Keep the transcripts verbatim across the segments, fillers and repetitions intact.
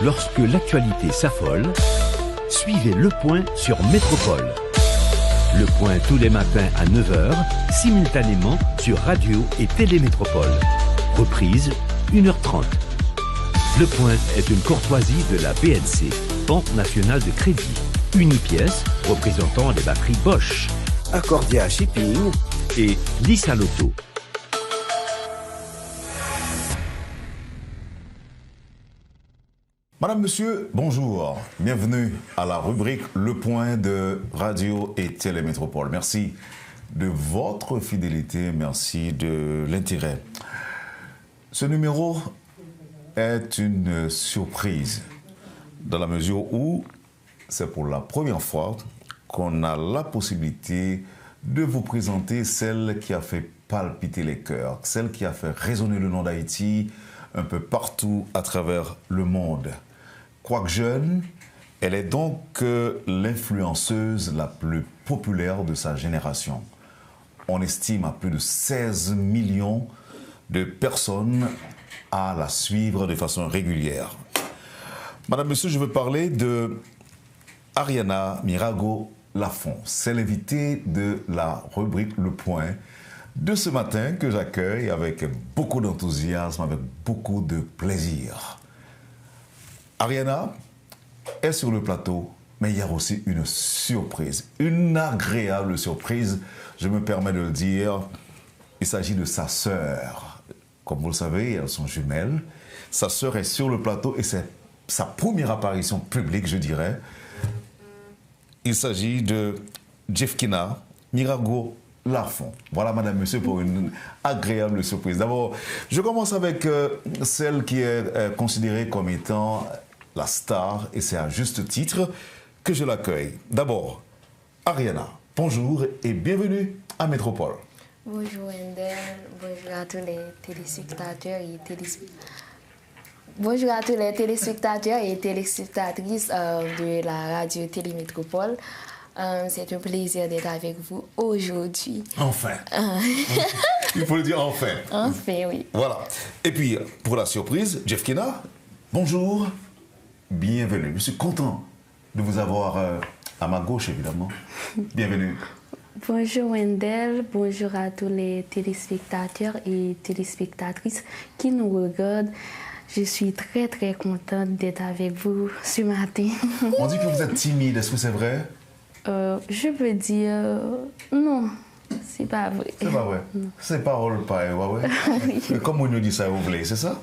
Lorsque l'actualité s'affole, suivez Le Point sur Métropole. Le Point tous les matins à neuf heures, simultanément sur Radio et Télé Métropole. Reprise, une heure trente. Le Point est une courtoisie de la B N C, Banque Nationale de Crédit, Unipièce, représentant des batteries Bosch, Accordia Shipping et Lisa Lotto. Madame, Monsieur, bonjour. Bienvenue à la rubrique Le Point de Radio et Télé Métropole. Merci de votre fidélité, merci de l'intérêt. Ce numéro est une surprise dans la mesure où c'est pour la première fois qu'on a la possibilité de vous présenter celle qui a fait palpiter les cœurs, celle qui a fait résonner le nom d'Haïti un peu partout à travers le monde. Quoique jeune, elle est donc, euh, l'influenceuse la plus populaire de sa génération. On estime à plus de seize millions de personnes à la suivre de façon régulière. Madame, Monsieur, je veux parler de Ariana Mirago Lafont. C'est l'invitée de la rubrique Le Point de ce matin que j'accueille avec beaucoup d'enthousiasme, avec beaucoup de plaisir. Ariana est sur le plateau, mais il y a aussi une surprise, une agréable surprise, je me permets de le dire. Il s'agit de sa sœur. Comme vous le savez, elles sont jumelles. Sa sœur est sur le plateau et c'est sa première apparition publique, je dirais. Il s'agit de Jeffkina Mirago Lafont. Voilà, madame, monsieur, pour une agréable surprise. D'abord, je commence avec, euh, celle qui est, euh, considérée comme étant la star, et c'est à juste titre que je l'accueille. D'abord, Ariana, bonjour et bienvenue à Métropole. Bonjour Wendell, bonjour à tous les téléspectateurs et téléspe- bonjour à tous les téléspectateurs et téléspectatrices, euh, de la radio Télé Métropole. Euh, c'est un plaisir d'être avec vous aujourd'hui. Enfin. Euh. Il faut le dire enfin. Enfin, oui. Voilà. Et puis, pour la surprise, Jeffkina, bonjour. Bienvenue. Je suis content de vous avoir, euh, à ma gauche, évidemment. Bienvenue. Bonjour Wendell, bonjour à tous les téléspectateurs et téléspectatrices qui nous regardent. Je suis très, très contente d'être avec vous ce matin. On dit que vous êtes timide, est-ce que c'est vrai? Euh, je peux dire, euh, non, c'est pas vrai. C'est pas vrai. Non. C'est parole pa yo, pa vre? Oui. Men kòm moun yo di sa yo vle, c'est ça?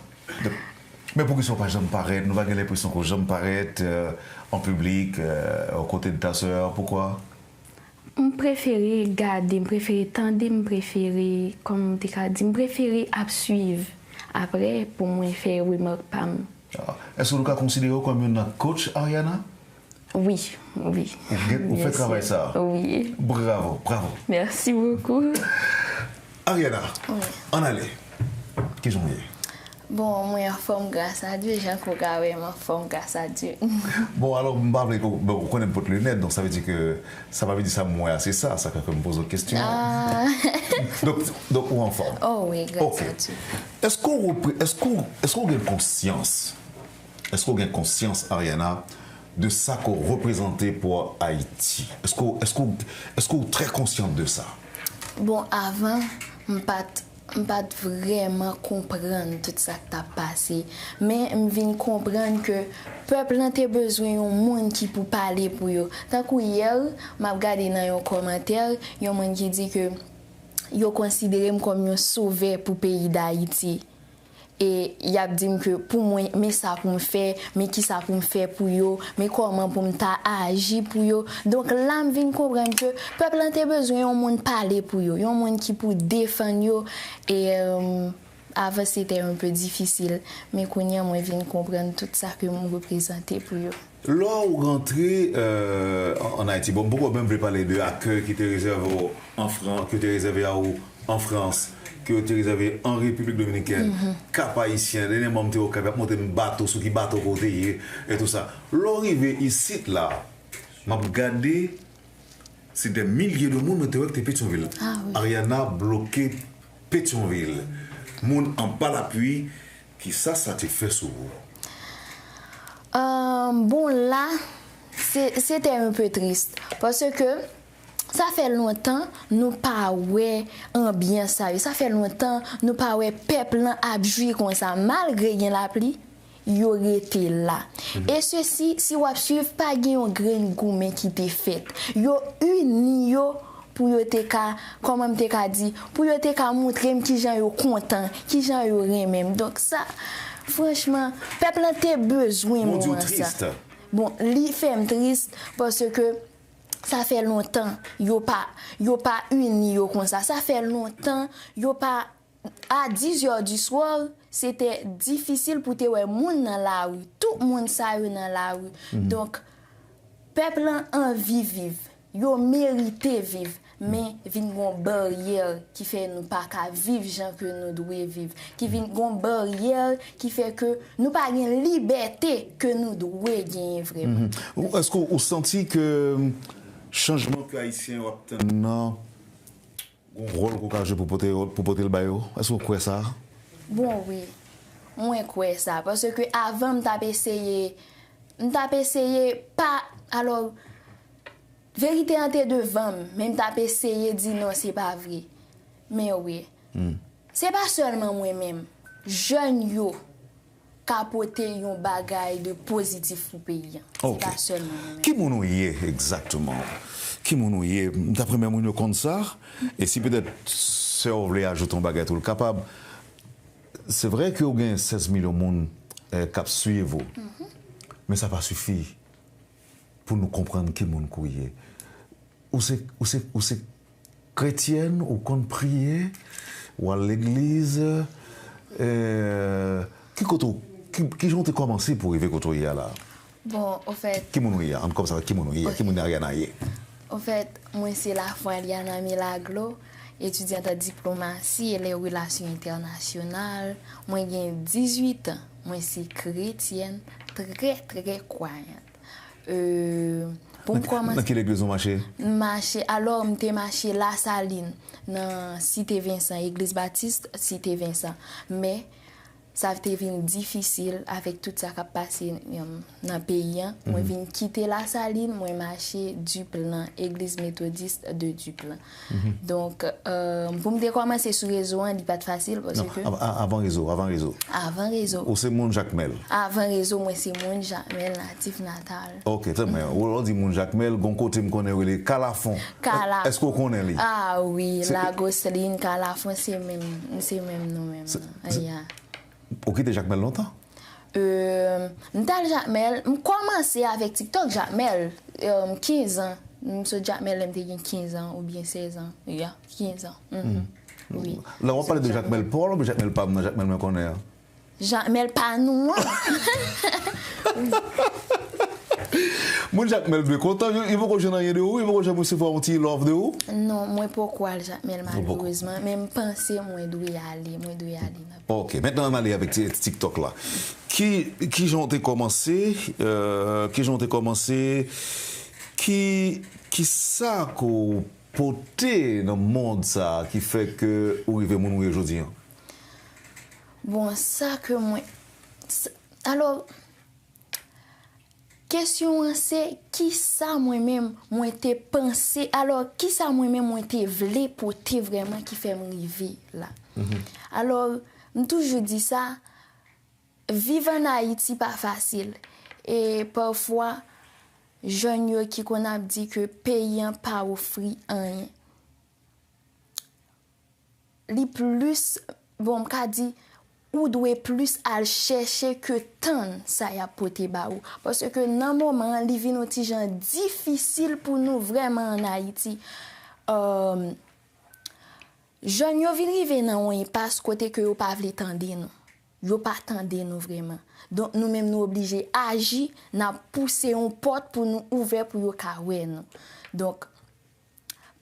Men poukisa w pa janm parèt? Nou pa gen lenpresyon ke w janm parèt, euh, en public, euh, aux côtés de ta sœur? Pourquoi? M prefere gade, m prefere tande, m prefere, kòman m te ka di, m prefere ap swiv. Apre, pou mwen fè remak pa m. Ah, èske nou ka konsidere w kòm youn nan coach Ariana? Wi, wi. Ou gen, ou fè travay sa a? Wi. Bravo, bravo. Merci beaucoup. Ariana, wi, ann ale. Kijan w ye? Bon, mwen anfòm, gras a Dye. Jan ke w ka wè m anfòm, gras a Dye. Bon, alò, m pa vle ke w, bon, ou konnen m pot linèt, donk sa vle di ke, sa pa vle di sa m wè a, se sa, sa fè ke m poze w kesyon an. Ah. Donk, donk, ou anfòm? Oh wi, gras a Dye. Ok. Èske w repre-, èske w, èske w gen konsyans? Èske w gen konsyans, Ariana, de sa ke w reprezante pou Ayiti? Èske w, èske w, èske w trè konsyant de sa? Bon, avan, m pa t, m pa t vrèman konprann tout sa k t ap pase. Men m vin konprann ke pèp lan te bezwen yon moun ki pou pale pou yo. Tankou yè, m ap gade nan yon kòmantè, yon moun ki di ke yo konsidere m kòm yon sovè pou peyi Dayiti. E y ap di m ke pou mwen, men sa pou m fè, men kisa pou m fè pou yo, men kòman pou m ta aji pou yo. Donk la, m vin konprann ke pèp lan te bezwen yon moun pale pou yo, yon moun ki pou defann yo. E, euh, avan, se te un peu difisil, men kounye a, mwen vin konprann tout sa ke m reprezante pou yo. Lè w rantre, euh, an, an Ayiti, bon, m poko menm vle pale de akèy ki te rezève w an Fran-, ki te rezève a ou an Frans, ke yo te rezève an Repiblik Dominikèn, Kap Ayisyen, dènyèman m te Okap, y ap montre m bato, sou ki bato ke w te ye, e tou sa. Lè w rive isit la, m ap gade, se dè milye de moun mwen te wè ki te Petyonvil. Ah, wi. Ariana bloke Petyonvil. Moun anba lapli, kisa sa te fè sou ou? Ahn, bon, la, se, se tè yon pe tris. Paske sa fè lontan nou pa wè anbyans sa yo. Sa fè lontan nou pa wè pèp lan ap jwi konsa. Malgre gen lapli, yo rete la. E sesi, si w ap swiv, pa gen yon grenn goumen ki te fèt. Yo ini yo pou yo te ka, kòman m te ka di, pou yo te ka montre m kijan yo kontan, kijan yo renmen m. Donk sa, franchman, pèp lan te bezwen moman sa. Bon, li fè m tris paske sa fè lontan yo pa, yo pa ini yo konsa. Sa fè lontan yo pa A dix heures du soir, se te difisil pou te wè moun nan lari. Tout moun sa yo nan lari. Donk, pèp lan anvi viv. Yo merite viv. Men vin gon baryè ki fè nou pa ka viv jan ke nou dwe viv. Ki vin gon baryè ki fè ke nou pa gen libète ke nou dwe genyen vrèman. Ou, èske ou santi ke chanjman ke Ayisyen yo ap tann nan gon wòl ke w ka jwe pou pote, pou pote l ba yo? Èske w kwè sa? Bon, wi. Mwen kwè sa. Paske avan, m t ap eseye, m t ap eseye pa, alò, verite an te devan m, men m t ap eseye di non, se pa vre. Men wi. Se pa sèlman mwen menm. Jèn yo ka pote yon bagay de pozitif pou peyi an. Se pa sèlman mwen menm. Ki moun ou ye egzakteman? Ki moun ou ye? M t ap renmen moun yo konn sa. E si petèt sè w vle ajoute yon bagay tou, l kapab. Se vre ke w gen sèz milyon moun, eh, k ap swiv ou. Men sa pa sifi pou nou konprann ki moun ke w ye. Ou se, ou se, ou se kretyèn, ou konn priye, ou al legliz, eh, ki kote w, ki, ki jan w te kòmanse pou w rive kote w ye a la? Bon, ofèt, ki moun ou ye? Ann kòmanse avèk ki moun ou ye? Ki moun Ariana ye? Ofèt, mwen se Lafwa Aliana Milagro, etidyant an diplomasi e le relasyon entènasyonal. Mwen gen dizuit an. Mwen se kretyèn trè, trè kwayant. Euh, pou m kòmanse. Nan ki legliz ou mache? M mache, alò, m te mache Lasalin, nan Site Vensan, Egliz Batis Site Vensan. Men, sa te vin difisil avèk tout sa k ap pase, um, nan peyi an. Mwen vin kite Lasalin, mwen mache Duplan, Egliz Metodis de Duplan. Donk, euh, pou m te kòmanse sou rezo an, li pa t fasil, paske... Non, av-, a-, avan rezo, avan rezo. Avan rezo. Ou se moun Jakmèl? Avan rezo, mwen se moun Jakmèl, natif natal. Ok, trè byen. Ou, ou di moun Jakmèl, gon kote m konnen yo rele Kalafon. Kalafon. Èske w konnen li? Ah wi, Lagoslin, Kalafon, se menm, se menm non menm. Ou kite Jakmèl lontan? Euh, m t al Jakmèl, m kòmanse avèk TikTok Jakmèl, euh, kenz an. M sot Jakmèl lè m te gen kenz an oubyen sèz an. Ya, kenz an. Wi. Lè w ap pale de Jakmèl pa w, oubyen Jakmèl pa m nan, Jakmèl mwen konnen an? Jakmèl pa nou an. Moun Jakmèl dwe kontan, yo, yo poko jwenn anyen de ou, yo poko janm resevwa yon ti love de ou? Non, mwen poko al Jakmèl malerezman, men m panse mwen dwe ale, mwen dwe ale nan Ok, mentnan ann ale avèk ti, TikTok la. Ki, ki jan w te kòmanse? Euh, ki jan w te kòmanse? Ki, ki sa ke w pote nan mond sa a ki fè ke ou rive moun ou ye jodi an? Bon, sa ke mwen, s-, alò, kesyon an se, kisa mwen menm mwen te panse, alò, kisa mwen menm mwen te vle pote vrèman ki fè m rive la? Alò, m toujou di sa, viv ann Ayiti pa fasil. E pafwa, jèn yo ki konn ap di ke peyi an pa ofri anyen. Li plis, bon, m ka di, ou dwe plis al chèche ke tann sa y ap pote ba ou. Paske nan moman an, li vin yon ti jan difisil pou nou vrèman ann Ayiti. Èm, jèn yo vin rive nan yon enpas kote ke yo pa vle tande nou. Yo pa tande nou vrèman. Donk, nou menm, nou oblije aji, n ap pouse yon pòt pou nou ouvè pou yo ka wè nou. Donk,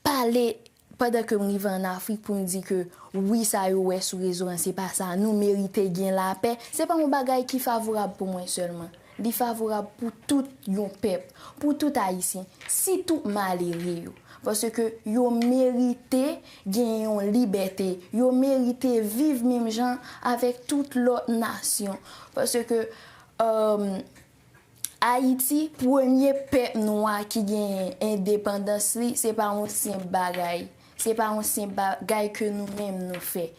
pale, pandan ke m rive ann Afrik, pou m di ke wi, sa yo wè sou rezo an, se pa sa. Nou merite gen lapè. Se pa yon bagay ki favorab pou mwen sèlman. Li favorab pou tout yon pèp, pou tout Ayisyen, sitou malere yo. Paske yo merite gen yon libète. Yo merite viv menm jan avèk tout lòt nasyon. Paske, èm, Ayiti, premye pèp nwa ki genyen endepandans li, se pa yon senp bagay. Se pa yon senp bagay ke nou menm nou fè.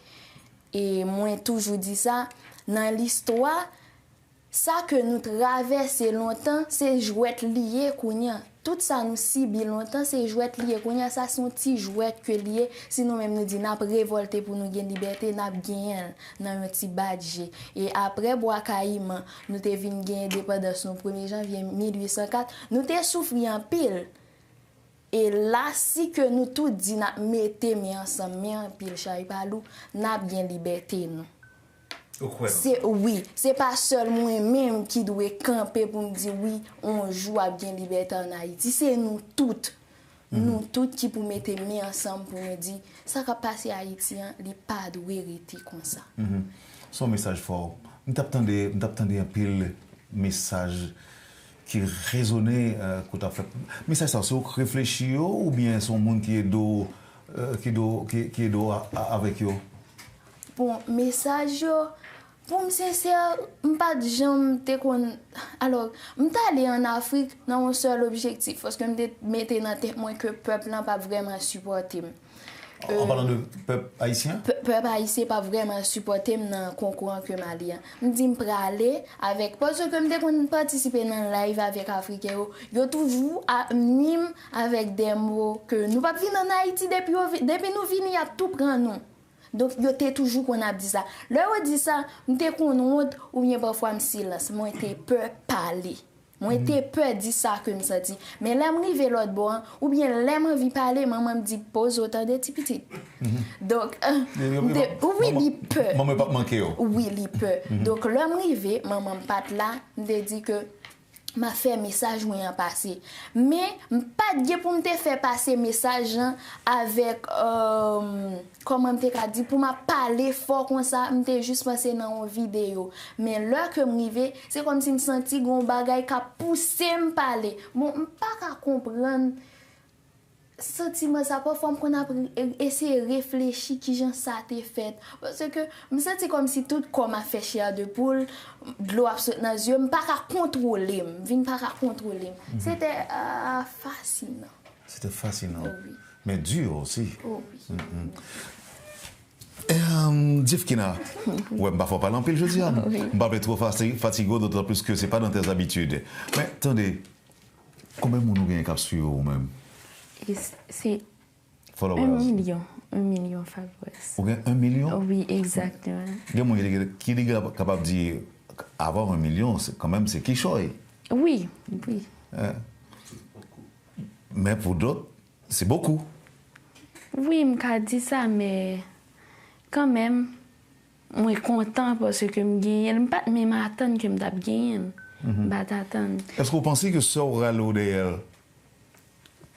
E mwen toujou di sa, nan listwa, sa ke nou travèse lontan, se jwèt li ye kounye a. Tout sa nou sibi lontan, se jwèt li ye kounye a. Sa se yon ti jwèt ke li ye. Si nou menm nou di n ap revòlte pou nou gen libète, n ap genyen l nan yon ti badje. E apre Bwa Kayiman, nou te vin gen endepandans nou premye janvye mil uit san kat, nou te soufri anpil. E la, si ke nou tout di n ap mete men ansanm, men anpil chay pa lou, n ap gen libète nou. Ou kwè nan Se, sa? Wi, se pa sèl mwen menm ki dwe kanpe pou m di wi, on jou ap gen libète ann Ayiti. Se nou tout. Nou tout ki pou mete men ansanm pou nou di, sa k ap pase Ayiti an, li pa dwe rete konsa. Mhm. Se yon mesaj fò. M t ap tande, m t ap tande anpil mesaj ki rezone, eh, kote w ap fè. Mesaj sa, se ou k reflechi yo, oubyen se yon moun ki ede w, eh, ki ede w, ki, ki ede w a, a, avèk yo? Bon, mesaj yo, pou m sensè, m pa t janm te konn, alò, m t ale ann Afrik nan yon sèl objektif, paske m te mete nan tèt mwen ke pèp lan p ap vrèman sipòte m. An, an palan de pèp ayisyen? Pè-, pèp ayisyen pa vrèman sipòte m nan konkou an ke m ale an. M di m prale avèk, paske m te konn patisipe nan live avèk Afriken yo. Yo toujou ap nwi m avèk de mo ke nou p ap vin ann Ayiti, depi yo vi-, depi nou vini, y ap tou pran nou. Donk, yo te toujou konn ap di sa. Lè yo di sa, m te konn wont oubyen pafwa m silans. Mwen te pè pale. Mwen te pè di sa ke m santi. Men lè m rive lòt bò an, oubyen lè m anvi pale, manman m di, "Poze w, tande, ti pitit." Donk, m te, wi, li pè. Manman p ap manke yo. Wi, li pè. Donk, lè m rive, manman m pa t la, m te di ke m ap fè mesaj mwen an pase. Men, m pa t gen pou m te fè pase mesaj lan avèk, euh, kòman m te ka di, pou m ap pale fò konsa, m te jis panse nan yon videyo. Men lè ke m rive, se kòmsi m santi gen yon bagay k ap pouse m pale. Bon, m pa ka konprann santiman sa, pafwa m konn ap re-, eseye reflechi kijan sa te fèt. Paske m santi kòmsi tout kò m ap fè chè de poul, dlo ap sot nan zye m, m pa ka kontwole m, m vin pa ka kontwole m. Se te, ah, fasinan. Se te fasinan. Wi. Men di osi. Oh, wi. Em, Djefkina, wè, m pa fè w pale anpil jodi a. Wi. M pa vle twò fati-, fatige w, dotan plis ke se pa dans tes habitudes. Men, tande, konbyen moun ou genyen k ap swiv ou menm? E s-, se Followers. Un milyon. Un milyon followers. Ou gen un milyon? Wi, egzakteman. Gen moun ki, ki, ki kapab di, avan un milyon, se, kanmenm, se kichòy. Wi, wi. Eh. Men pou dòt, se bokou. Wi, m ka di sa, men kanmenm, mwen kontan paske m genyen l. M pa t menm atann ke m t ap genyen l. M pa t atann. Èske w panse ke sè w rale w dèyè l?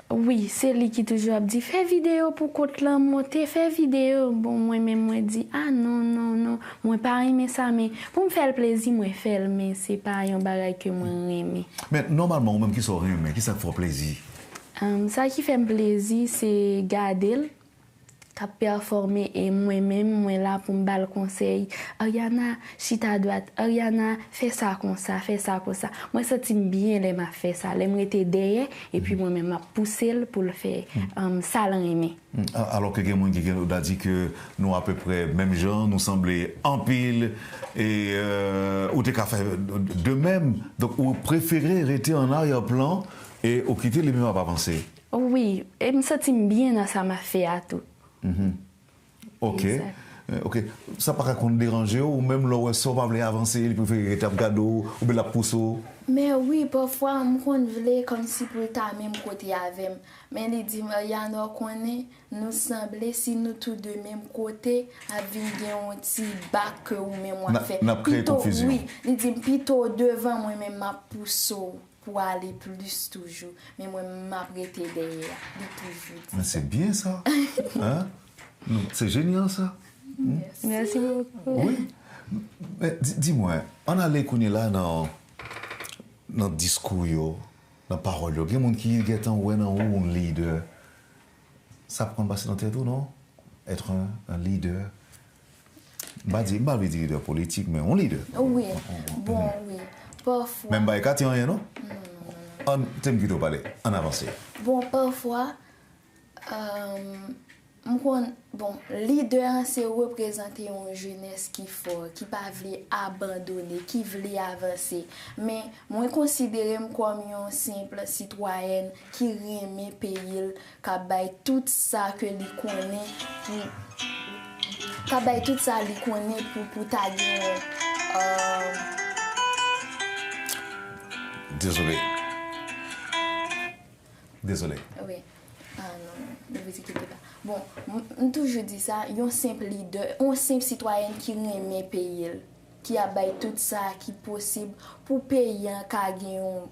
Wi, se li ki toujou ap di, "Fè videyo pou kont lan monte, fè videyo." Bon, mwen menm, mwen di, "A non, non, non, mwen pa renmen sa, men pou m fè l plezi, mwen fè l, men se pa yon bagay ke mwen renmen." Men, nòmalman, ou menm, kisa w renmen? Kisa k fè w plezi? Em, sa ki fè m plezi, se gade l k ap pèfòme, e mwen menm, mwen la pou m ba l konsèy. "Ariana, chita dwat. Ariana, fè sa konsa, fè sa konsa." Mwen santi m byen lè m ap fè sa, lè m rete dèyè, epi mwen menm m ap pouse l pou l fè, um, sa l renmen. Hmm, a-, alò ke gen moun ki gen, ta di ke nou apeprè menm jan, nou sanble anpil, e, euh, ou te ka fè de menm. Donk, ou prefere rete an aryè plan e ou kite li menm ap avanse. Wi, e m santi m byen nan sa m ap fè a tou. Mhm. Ok. Egzak. Eh, ok. Sa pa ka konn deranje w, ou menm lè w wè sè w pa vle avanse, li prefere rete ap gade w, oubyen l ap pouse w? Men wi, pafwa, m konn vle kòmsi pou l ta menm kote avè m. Men li di m, "Ariana, w konnen, nou sanble, si nou tou de menm kote, ap vin gen yon ti bak ke ou menm w ap fè." N ap kreye konfizyon. Wi, li di m, "Pito w devan, mwen menm m ap pouse w pou w ale plis toujou. Men mwen, m ap rete dèyè a." Li toujou di sa. Men se byen sa. Hein? Non, se jenyal sa. Mèsi. Mèsi bokou. Wi. Men di, di mwen, ann ale kounye la nan, nan diskou yo, nan pawòl yo. Gen moun ki gentan wè nan ou yon lidè. Sa ap konn pase nan tèt ou, non? Être un, un leader. M pa di, m pa vle di lidè politik, men yon lidè. Wi, bon, wi. Pafwa. Men m bay Katy anyen, non? An, te m kite w pale. Ann avanse. Bon, pafwa, euh, m konn, bon, lidè an se reprezante yon jenès ki fò, ki pa vle abandone, ki vle avanse. Men, mwen konsidere m kòm yon senp sitwayèn ki renmen peyi l, k ap bay tout sa ke li konnen pou, k ap bay tout sa li konnen pou, pou ta gen yon, euh, Dezole. Dezole. Wi. Ah non, non, ne vous inquiétez pas. Bon, m, m toujou di sa, yon senp lidè, yon senp sitwayèn ki renmen peyi l, ki ap bay tout sa ki posib pou peyi an ka gen yon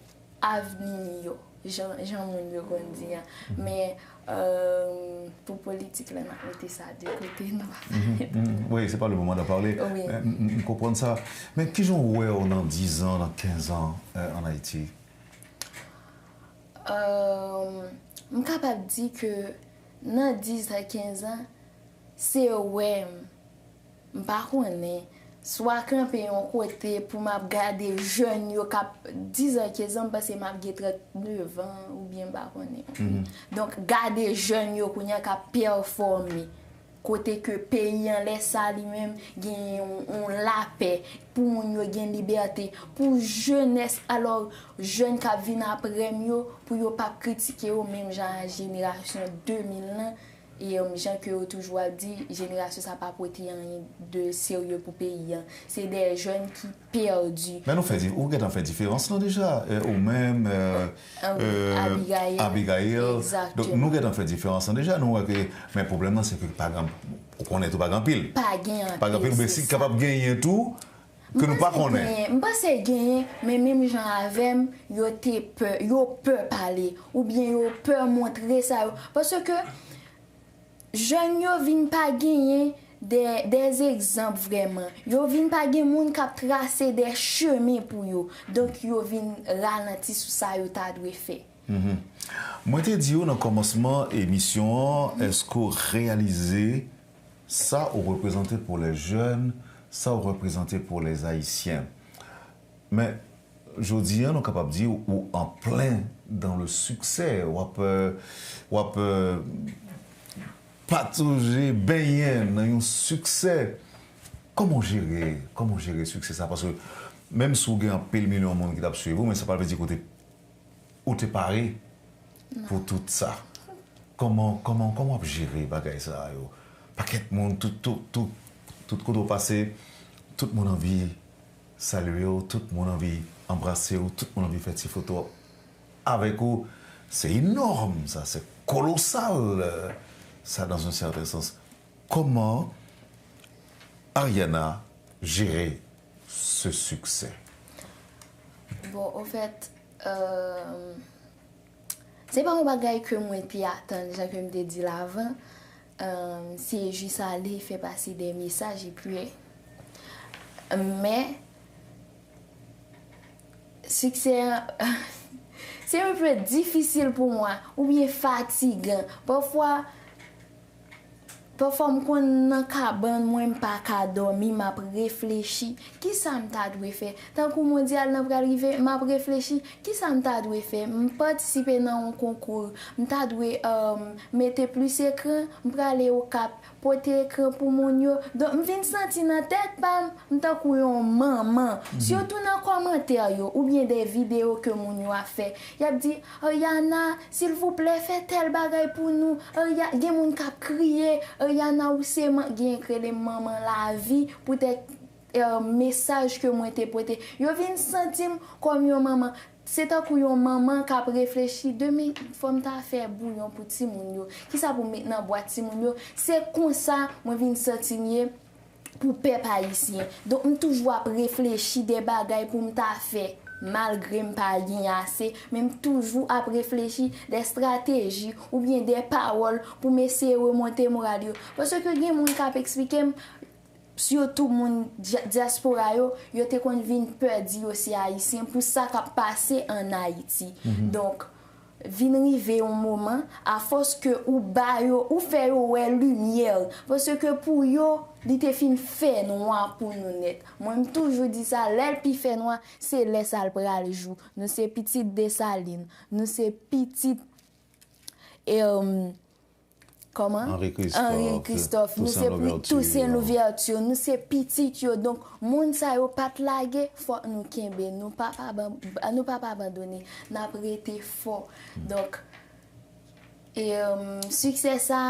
avni miyò, jan, jan moun yo konn di an. Men, euh, pou politik la, n ap mete sa de kote, nou pa pale de. Mhm. Wi, se pa le moman de pale. Wi. Men, m, m, m konprann sa. Men kijan w wè w nan dizan, nan kenzan, euh, ann Ayiti? Euh, m kapab di ke nan dizan, kenzan, se wè m, m pa konnen, swa kanpe yon kote pou m ap gade jèn yo k ap, dizan, kenzan, m panse m ap gen trannnevan oubyen m pa konnen. Mhm. Donk, gade jèn yo kounye a k ap pèfòme. Kote ke peyi an lè sa li menm gen yon, yon lapè, pou moun yo gen libète, pou jenès, alò, jèn k ap vin apre m yo, pou yo p ap kritike yo menm jan a jenerasyon de mil lan, e, um, jan ke yo toujou ap di, jenerasyon sa pa pote anyen de serye pou peyi an. Se de jèn ki pèdi. Men nou fè di-, ou gentan fè diferans lan deja, eh, ou menm, eh, Ah wi, eh, Abigail. Abigail. Exactement. Donk, nou gentan fè diferans lan deja, nou wè ke, men pwoblèm nan, se ke pa gen, ou konnen tou, pa gen anpil. Pa gen anpil, pa gen anpil, men se si sa. Kapab genyen tou, ke nou pa konnen. M panse genyen, m panse genyen, men menm jan avè m, yo te pè, yo pè pale, oubyen yo pè montre sa yo. Paske jèn yo vin pa genyen de, de egzanp vrèman. Yo vin pa gen moun k ap trase de chemen pou yo. Donk, yo vin ralanti sou sa yo ta dwe fè. Mhm. Mwen te di w nan kòmansman emisyon an, èske w reyalize sa ou reprezante pou les jeunes, sa ou reprezante pou les Haïtiens? Men, jodi a, nou kapab di ou an plen dans le succès, w ap, euh, w ap, euh, pataje, benyen nan yon siksè. Kòman w jere, kòman w jere siksè sa? Paske menm si w gen anpil milyon moun ki t ap swiv ou, men sa pa vle di ke w te, ou te pare pou tout sa. Kòman, kòman, kòman w ap jere bagay sa yo? Pakèt moun, tout, tout, tout, tout kote w pase, tout moun anvi salye w, tout moun anvi anbrase w, tout moun anvi fè ti foto avèk ou. Se enòm, sa, se kolosal, euh, sa, dans un certain sens. Comment Ariana gérer ce succès? Bon, ofèt, euh, se pa yon bagay ke mwen te atann, jan ke m te di l avan. Euh, se jis ale fè pase de mesaj, epi, men, siksè an, se yon pe difisil pou mwen, oubyen fatigan. Pafwa, pafwa m konn nan kabann mwen, m pa ka dòmi, m ap reflechi. Kisa m ta dwe fè? Tankou mondyal nan pral rive, m ap reflechi. Kisa m ta dwe fè? M patisipe nan yon konkou, m ta dwe, um, mete plis ekran, m prale Okap, pote ekran pou moun yo. Donk, m vin santi nan tèt pa m, m tankou yon manman. Mhm. Sitou nan kòmantè yo, oubyen de videyo ke moun yo ap fè. Y ap di, "Ariana, silvouplè, fè tèl bagay pou nou. Aria-," gen moun k ap kriye, "Ariana, ou se man-," gen k rele m manman lavi, poutèt, eh, mesaj ke mwen te pote. Yo vin santi m kòm yon manman. Se tankou yon manman k ap reflechi, "Demen, fò m ta fè bouyon pou timoun yo. Kisa pou m met nan bwat timoun yo?" Se konsa mwen vin santi m ye pou pèp ayisyen. Donk, m toujou ap reflechi de bagay pou m ta fè, malgre m pa gen ase, men m toujou ap reflechi de estrateji oubyen de pawòl pou m eseye remonte moral yo. Paske gen moun k ap eksplike m, sitou moun dya-, dyaspora yo, yo te konn vin pè di yo se ayisyen pou sa k ap pase ann Ayiti. Mhm. Donk, vin rive yon moman, afòs ke ou ba yo, ou fè yo wè limyè, paske pou yo, li te fin fè nwa pou nou nèt. Mwen, m toujou di sa, lè l pi fè nwa, se lè sa l pral jou. Nou se pitit Desalin, nou se pitit, e, kòman? Henri Christophe, Henri Christophe, nou se Toussaint Louverture, nou se pitit yo. Donk, moun sa yo pa t lage, fòk nou kenbe. Nou pa pa ban-, nou pa pa abandone. N ap rete fò. Donk, e, em, siksè sa,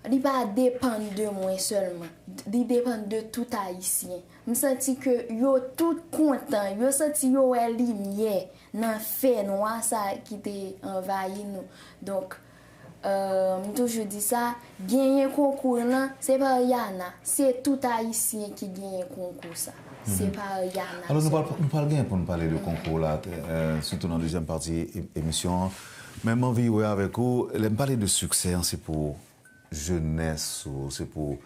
li pa depann de mwen sèlman. Li depann de tout Ayisyen. M santi ke yo tout kontan, yo santi yo wè limyè nan fènwa sa ki te anvayi nou. Donk, euh, m toujou di sa, genyen konkou lan, se pa Rihanna, se tout Ayisyen ki genyen konkou sa. Se pa Rihanna sèlman. Alò, nou pral, nou pral genyen pou n pale de konkou la, euh, sitou nan dezyèm pati e-, emisyon an. Men m anvi wè avèk ou, lè m pale de siksè an, se pou jenès ou, se pou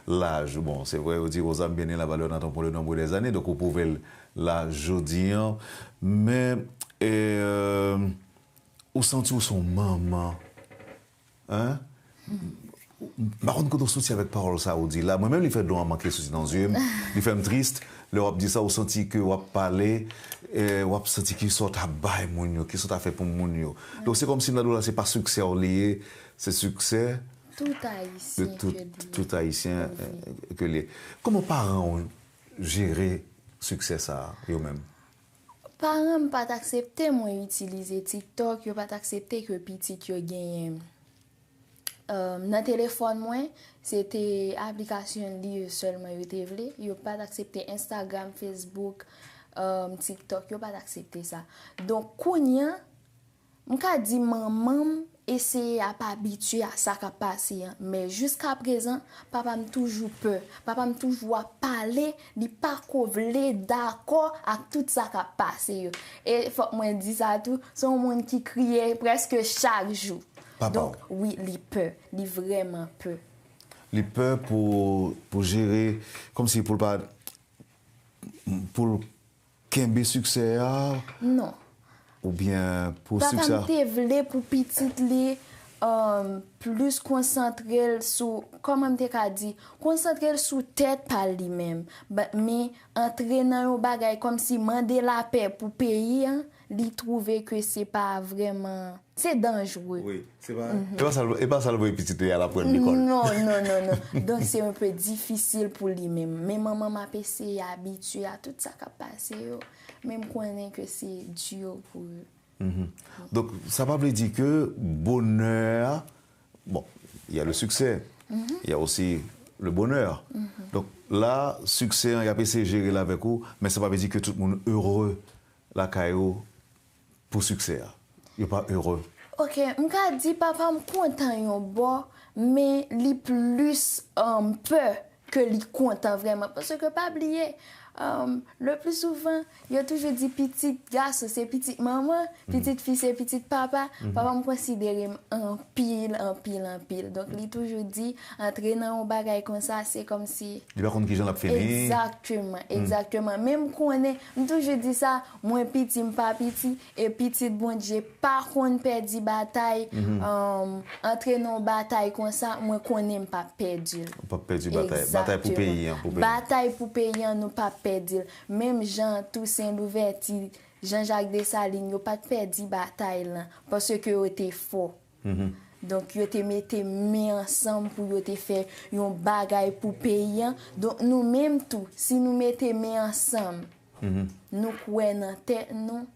laj ou. Bon, se vre, yo di aux âmes bien nées la valeur n'attend point le nombre des années, donk ou pwouve l la jodi an. Men, e, euh, ou santi w se yon manman, hein? M pa konn kote w soti avèk pawòl sa ou di la. Mwen menm, li fè dlo an manke soti nan zye m. Li fè m tris. Lè w ap di sa, ou santi ke w ap pale, e, w ap santi kisa w ta bay moun yo, kisa w ta fè pou moun yo. Donk, se kòmsi nan dlo la, se pa siksè w li ye, se siksè de tout, tout Ayisyen, euh, ke li ye. Kòman paran w jere siksè sa a, yo menm? Paran m pa t aksepte mwen itilize TikTok, yo pa t aksepte ke pitit yo genyen. Euh, nan telefòn mwen, se te aplikasyon li sèlman yo te vle. Yo pa t aksepte Instagram, Facebook, euh, TikTok, yo pa t aksepte sa. Donk, kounye a, m ka di manman m eseye ap abitye a sa k ap pase an, men jiskaprezan, papa m toujou pè. Papa m toujou ap pale, li pa ko vle dakò ak tout sa k ap pase yo. E fòk mwen di sa tou, se yon moun ki kriye prèske chak jou. Papa w? Donk, wi, li pè. Li vrèman pè. Li pè pou, pou jere, kòmsi pou l pa, pou l kenbe siksè a? Non. Oubyen pou siksè a? Papa m te vle pou pitit li, um, plis konsantre l sou, kòman m te ka di, konsantre l sou tèt pa l li menm. Ba-, men antre nan yon bagay kòmsi mande lapè pou peyi an, li twouve ke se pa vrèman, se danjre. Wi, se pa, e pa sa l, e pa sa l voye pitit li al aprann lekòl. Non, non, non, non. Donk, se un peu difisil pou li menm. Men manman m ap eseye abitye a tout sa k ap pase yo. Men m konnen ke se di pou yo. Donk, sa pa vle di ke bonè a, bon, il y a le succès, il y a aussi le bonheur. Donk, la, siksè an, y ap eseye jere l avèk ou, men sa pa vle di ke tout moun ere lakay ou pou siksè a. Yo pa ere. Ok, m ka di papa m kontan yon bò, men li plis, um, pè ke li kontan vrèman. Paske pa bliye, um, le pli souvan, yo toujou di pitit gason se pitit manman, pitit fi se pitit papa. Papa m konsidere m anpil, anpil, anpil. Donk, li toujou di, antre nan yon bagay konsa, se kòmsi Li pa konn kijan l ap fini. Egzakteman, egzakteman. Men m konnen, m toujou di sa, mwen piti, m pa piti, e pitit Bondye pa konn pèdi batay, um, antre nan yon batay konsa, mwen konnen m p ap pèdi l. Ou p ap pèdi batay, batay pou peyi an, pou peyi an. Batay pou peyi an, nou p ap pèdi l. Menm jan Tousen Louvèti, Jan Jak Desalin, yo pa t pèdi batay lan, paske yo te fò. Donk, yo te mete men ansanm pou yo te fè yon bagay pou peyi an. Donk, nou menm tou, si nou mete men ansanm, nou kwè nan tèt nou,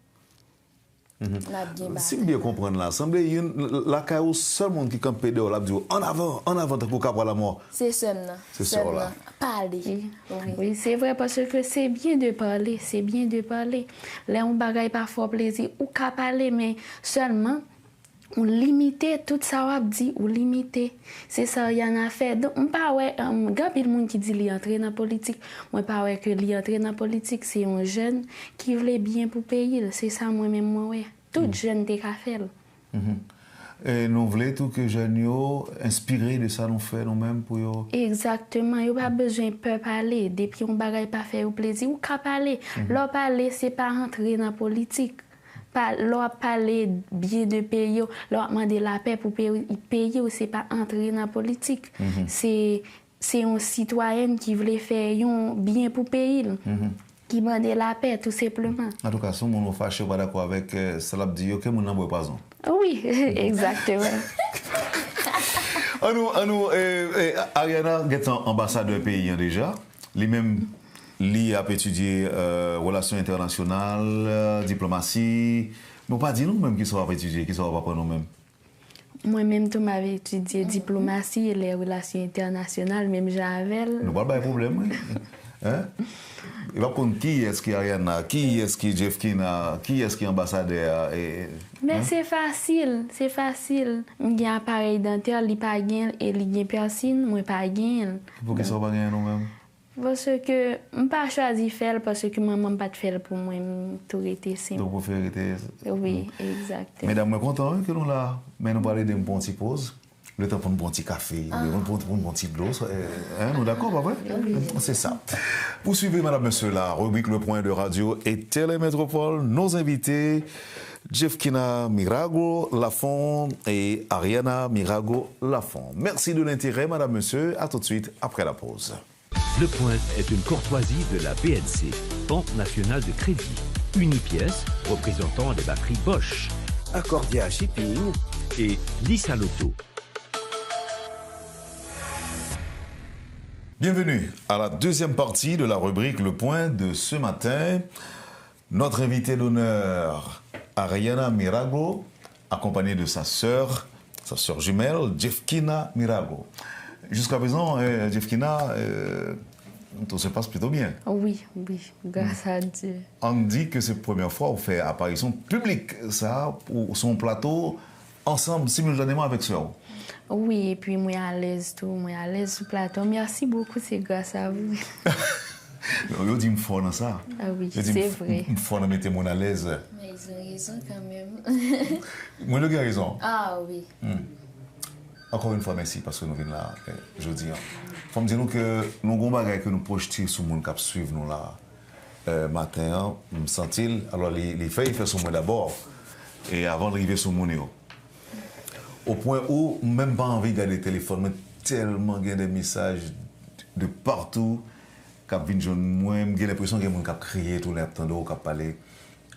n ap gen batay. Si m byen konprann la, sanble youn, l-, lakay ou, sèl moun ki kanpe dèyè w, l ap di w, "An avan, an avan," tankou kapral lanmò. Se sè m nan. Se sè w la. Pale. Wi, se vre, paske se byen de pale, se byen de pale. Lè yon bagay pa fè w plezi, ou ka pale, men sèlman, ou limite tout sa w ap di, ou limite. Se sa Rihanna fè. Donk, m pa wè, um, gen anpil moun ki di li antre nan politik. Mwen pa wè ke li antre nan politik. Se yon jèn ki vle byen pou peyi l. Se sa mwen menm mwen wè. Tout jèn te ka fè l. E nou vle tou ke jèn yo enspire de sa nou fè nou menm pou yo. Egzakteman. Yo pa bezwen pè pale. Depi yon bagay pa fè yo plezi, ou ka pale. Lè w pale, se pa antre nan politik. pa, lè w ap pale byen de peyi w, lè w ap mande lapè pou peyi, peyi w, se pa antre nan politik. Se, se yon sitwayèn ki vle fè yon byen pou peyi l, ki mande lapè, tou senpleman. Antouka, si yon moun ou fache, ou pa dakò avèk, eh, sa l ap di yo, ke moun nan bwè pwazon. Wi, egzakteman. Ann nou, ann nou, eh, eh, Ariana gentan anbasadè peyi an deja. Li menm, li ap etidye, eh, relasyon entènasyonal, eh, diplomasi. Men w pa di nou menm kisa w ap etidye, kisa w ap aprann ou menm. Mwen menm tou, m ap etidye diplomasi e lè relasyon entènasyonal, menm jan avè l. Nou pral bay pwoblèm, wi. Hein? Li p ap konn kiyès ki Ariana, kiyès ki Jeffkina, kiyès ki anbasadè a, e, Men hein? Se fasil, se fasil. M gen aparèy dantè, li pa gen l, e li gen pèsin, mwen pa gen l. Poukisa w pa genyen nou menm? Paske m pa chwazi fè l, paske manman m pa t fè l pou mwen, m tou rete senp. Donk, ou prefere rete. Wi, egzakteman. Medam, mwen kontan, wi, ke nou la, men nou pral ede m pran yon ti poz. Letan pou n pran yon ti kafe, pou n, pou n, pou n pran yon ti dlo, eh, hein, nou dakò, pa vre? Se sa. Vous suivez, mesdames, messieurs, la rubrique Le Point de Radio et Télé Métropole. Nos invités, Jeffkina Mirago Lafont et Ariana Mirago Lafont. Merci de l'intérêt, mesdames, messieurs. À tout de suite après la pause. Le Point est une courtoisie de la B N C, Banque Nationale de Crédit, Unipièce, représentant des batteries Bosch, Accordia Shipping et Lisa Lotto. Bienvenue à la deuxième partie de la rubrique Le Point de ce matin. Notre invitée d'honneur, Ariana Mirago, accompagnée de sa sœur, sa sœur jumelle, Jeffkina Mirago. Jusqu'à présent, euh, Jeffkina, euh, tout se passe plutôt bien. Wi, wi, gras a Dye. Ann di ke se premyè fwa ou fè aparisyon piblik sa a, ou sou yon plato ansanm, similtaneman avèk sè w. Wi, epi mwen alèz tou, mwen alèz sou plato. Merci beaucoup, c'est grâce à vous. Yo di m fò nan sa. Ah wi, se vre. Yo di m f-, m fò nan mete moun alèz. Men ils ont raison quand même. Mwen, yo gen rezon. Ah wi. Ankò yon fwa, mèsi paske nou vin la, eh, jodi a. Fò m di nou ke nou gon bagay ke nou pwojte sou moun k ap swiv nou la, eh, maten an, m santi l, alò li, li fè efè sou mwen dabò, e avan l rive sou moun yo. O pwen ou, m menm pa anvi gade telefòn mwen, tèlman gen de mesaj de partou k ap vin jwenn mwen, m gen lenpresyon gen moun k ap kriye tou lè y ap tande w k ap pale,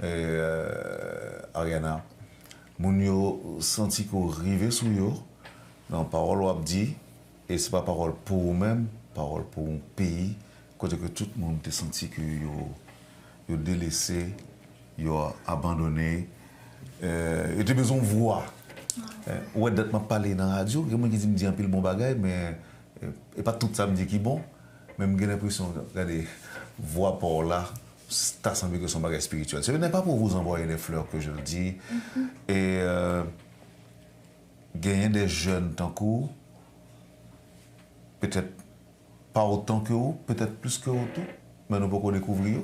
eh, Ariana. Moun yo santi ke w rive sou yo, nan pawòl w ap di, e se pa pawòl pou ou menm, pawòl pou yon peyi, kote ke tout moun te santi ke yo, yo delese, yo abandone, eh, yo te bezwen yon vwa. Eh, ou wè dat m ap pale nan radyo, gen moun ki di m di anpil bon bagay, men, eh, e pa tout sa m di ki bon, men m gen lenpresyon, gade, vwa pa w la, ta sanble ke se yon bagay espirityèl. Ce n'est pas pour vous envoyer des fleurs que je le dis. E, eh, genyen de jèn tankou w, petèt pa otan ke ou, petèt plis ke ou tou, men nou poko dekouvri yo.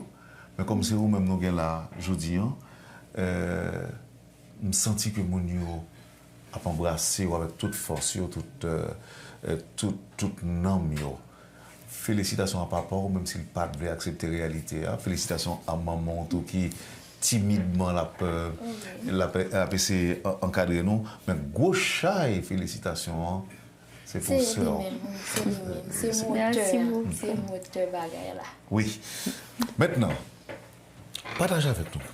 Men kòm se ou menm nou gen la jodi an, eh, m santi ke moun yo ap anbrase w avèk tout fòs yo, tout, eh, eh, tout, tout nanm yo. Felisitasyon a papa w, menm si l pa t vle aksepte reyalite a. Felisitasyon a manman w tou ki timidman l ap, eh, l ap, l ap eseye an-, ankadre nou. Men gwo chay felisitasyon an, se pou sè w. Se li menm, wi, se li menm. Se motè, se motè bagay la. Wi. Mentnan, pataje avèk nou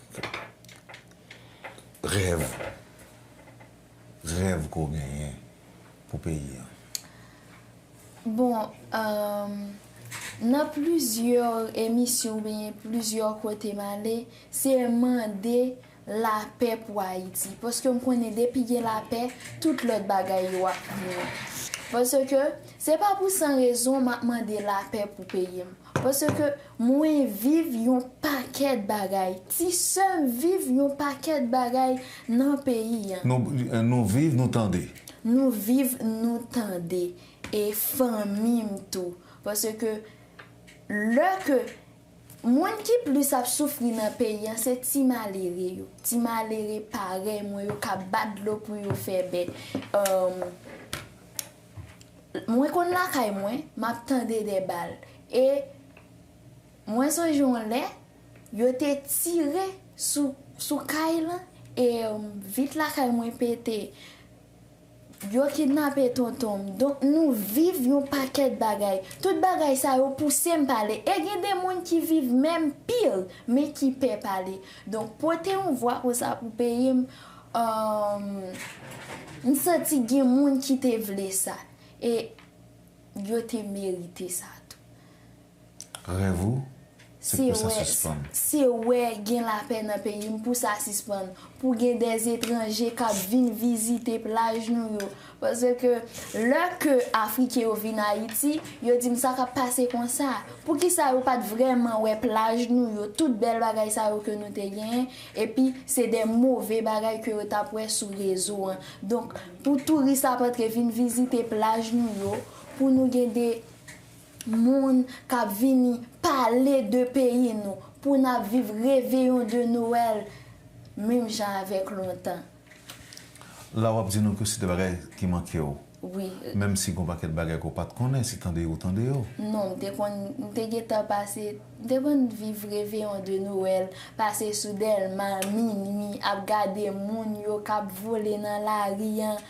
rèv, rèv ke w genyen pou peyi an. Bon, eh, nan plizyè emisyon oubyen plizyè kote m ale, se mande lapè pou Ayiti. Paske m konnen depi gen lapè, tout lòt bagay yo ap vini. Paske se pa pou san rezon m ap mande lapè pou peyi m. Paske mwen viv yon pakèt bagay. Ti sè m viv yon pakèt bagay nan peyi an. Nou, eh, nou viv, nou tande. Nou viv, nou tande. E fanmi m tou. Paske lè ke moun ki plis ap soufri nan peyi an, se ti malere yo. Ti malere parèy mwen yo k ap bat dlo pou yo fè bèt. Èm, mwen konn lakay mwen, m ap tande de bal. E mwen sonje yon lè, yo te tire sou, sou kay lan, E vit lakay mwen pete. Yo kidnape tonton m. Donk, nou viv yon pakèt bagay. Tout bagay sa yo pouse m pale. E gen de moun ki viv menm pil, men ki pè pale. Donk, pote yon vwa konsa pou peyi m, um, m santi gen moun ki te vle sa. E yo te merite sa tou. Rèv ou, se pou sa sispann. Se wè gen lapè nan peyi m pou sa sispann, pou gen dèzetranje k ap vin vizite plaj nou yo. Paske lè ke Afriken yo vin Ayiti, yo di m sa k ap pase konsa. Poukisa yo pa t vrèman wè plaj nou yo, tout bèl bagay sa yo ke nou te genyen, epi se de move bagay ke yo t ap wè sou rezo an. Donk, pou touris ap antre vin vizite plaj nou yo, pou nou gen de moun k ap vini pale de peyi nou, pou n ap viv reveyon de Nwèl menm jan avèk lontan. La w ap di nou ke se de bagay ki manke w. Wi. Menm si gon pakèt bagay ke w pa t konnen, si tande yo, tande yo. Non, m te konn, m te gentan pase, m te konn viv reveyon de Nwèl, pase sou Dèlma, minwi, ap gade moun yo k ap vole nan lari an.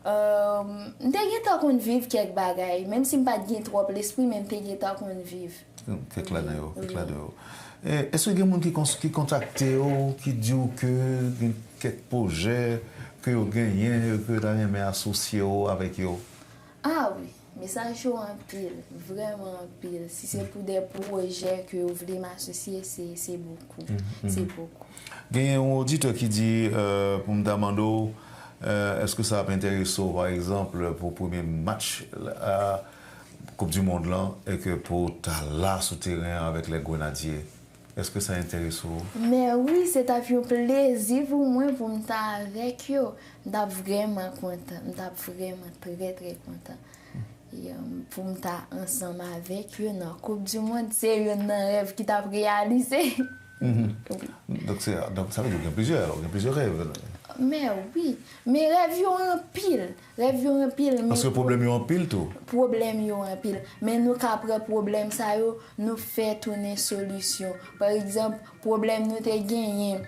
M te gentan konn viv kèk bagay, menm si m pa t gen twòp lespri, men m te gentan konn viv. Kèk ladan yo, kèk ladan yo. Èske gen moun ki kontakte w, ki di w ke gen kèk pwojè ke yo genyen, ke yo ta renmen asosye w avèk yo? Ah wi, mesaj yo anpil, vrèman anpil. Si se pou de pwojè ke yo vle m asosye, se, se bokou. Se bokou. Genyen yon oditè ki di pou m ta mande w, èske sa ap enterese w, pa egzanp, pou premye match Koup di mond lan e ke pou w ta la sou teren an avèk les Grenadiers? Èske sa enterese w? Men wi, se t ap yon plezi pou mwen pou m ta avèk yo. M t ap vrèman kontan. M t ap vrèman trè, trè kontan. Pou m ta ansanm avèk yo nan Koup di mond, se youn nan rèv ki t ap reyalize. Donk, se, donk, sa vle di w gen plizyè, alò, gen plizyè rèv. Men wi, men rèv yo anpil. Rèv yo anpil, men. Paske pwoblèm yo anpil tou. Pwoblèm yo anpil. Men nou ka pran pwoblèm sa yo, nou fè tounen solisyon. Pa egzanp, pwoblèm nou te genyen,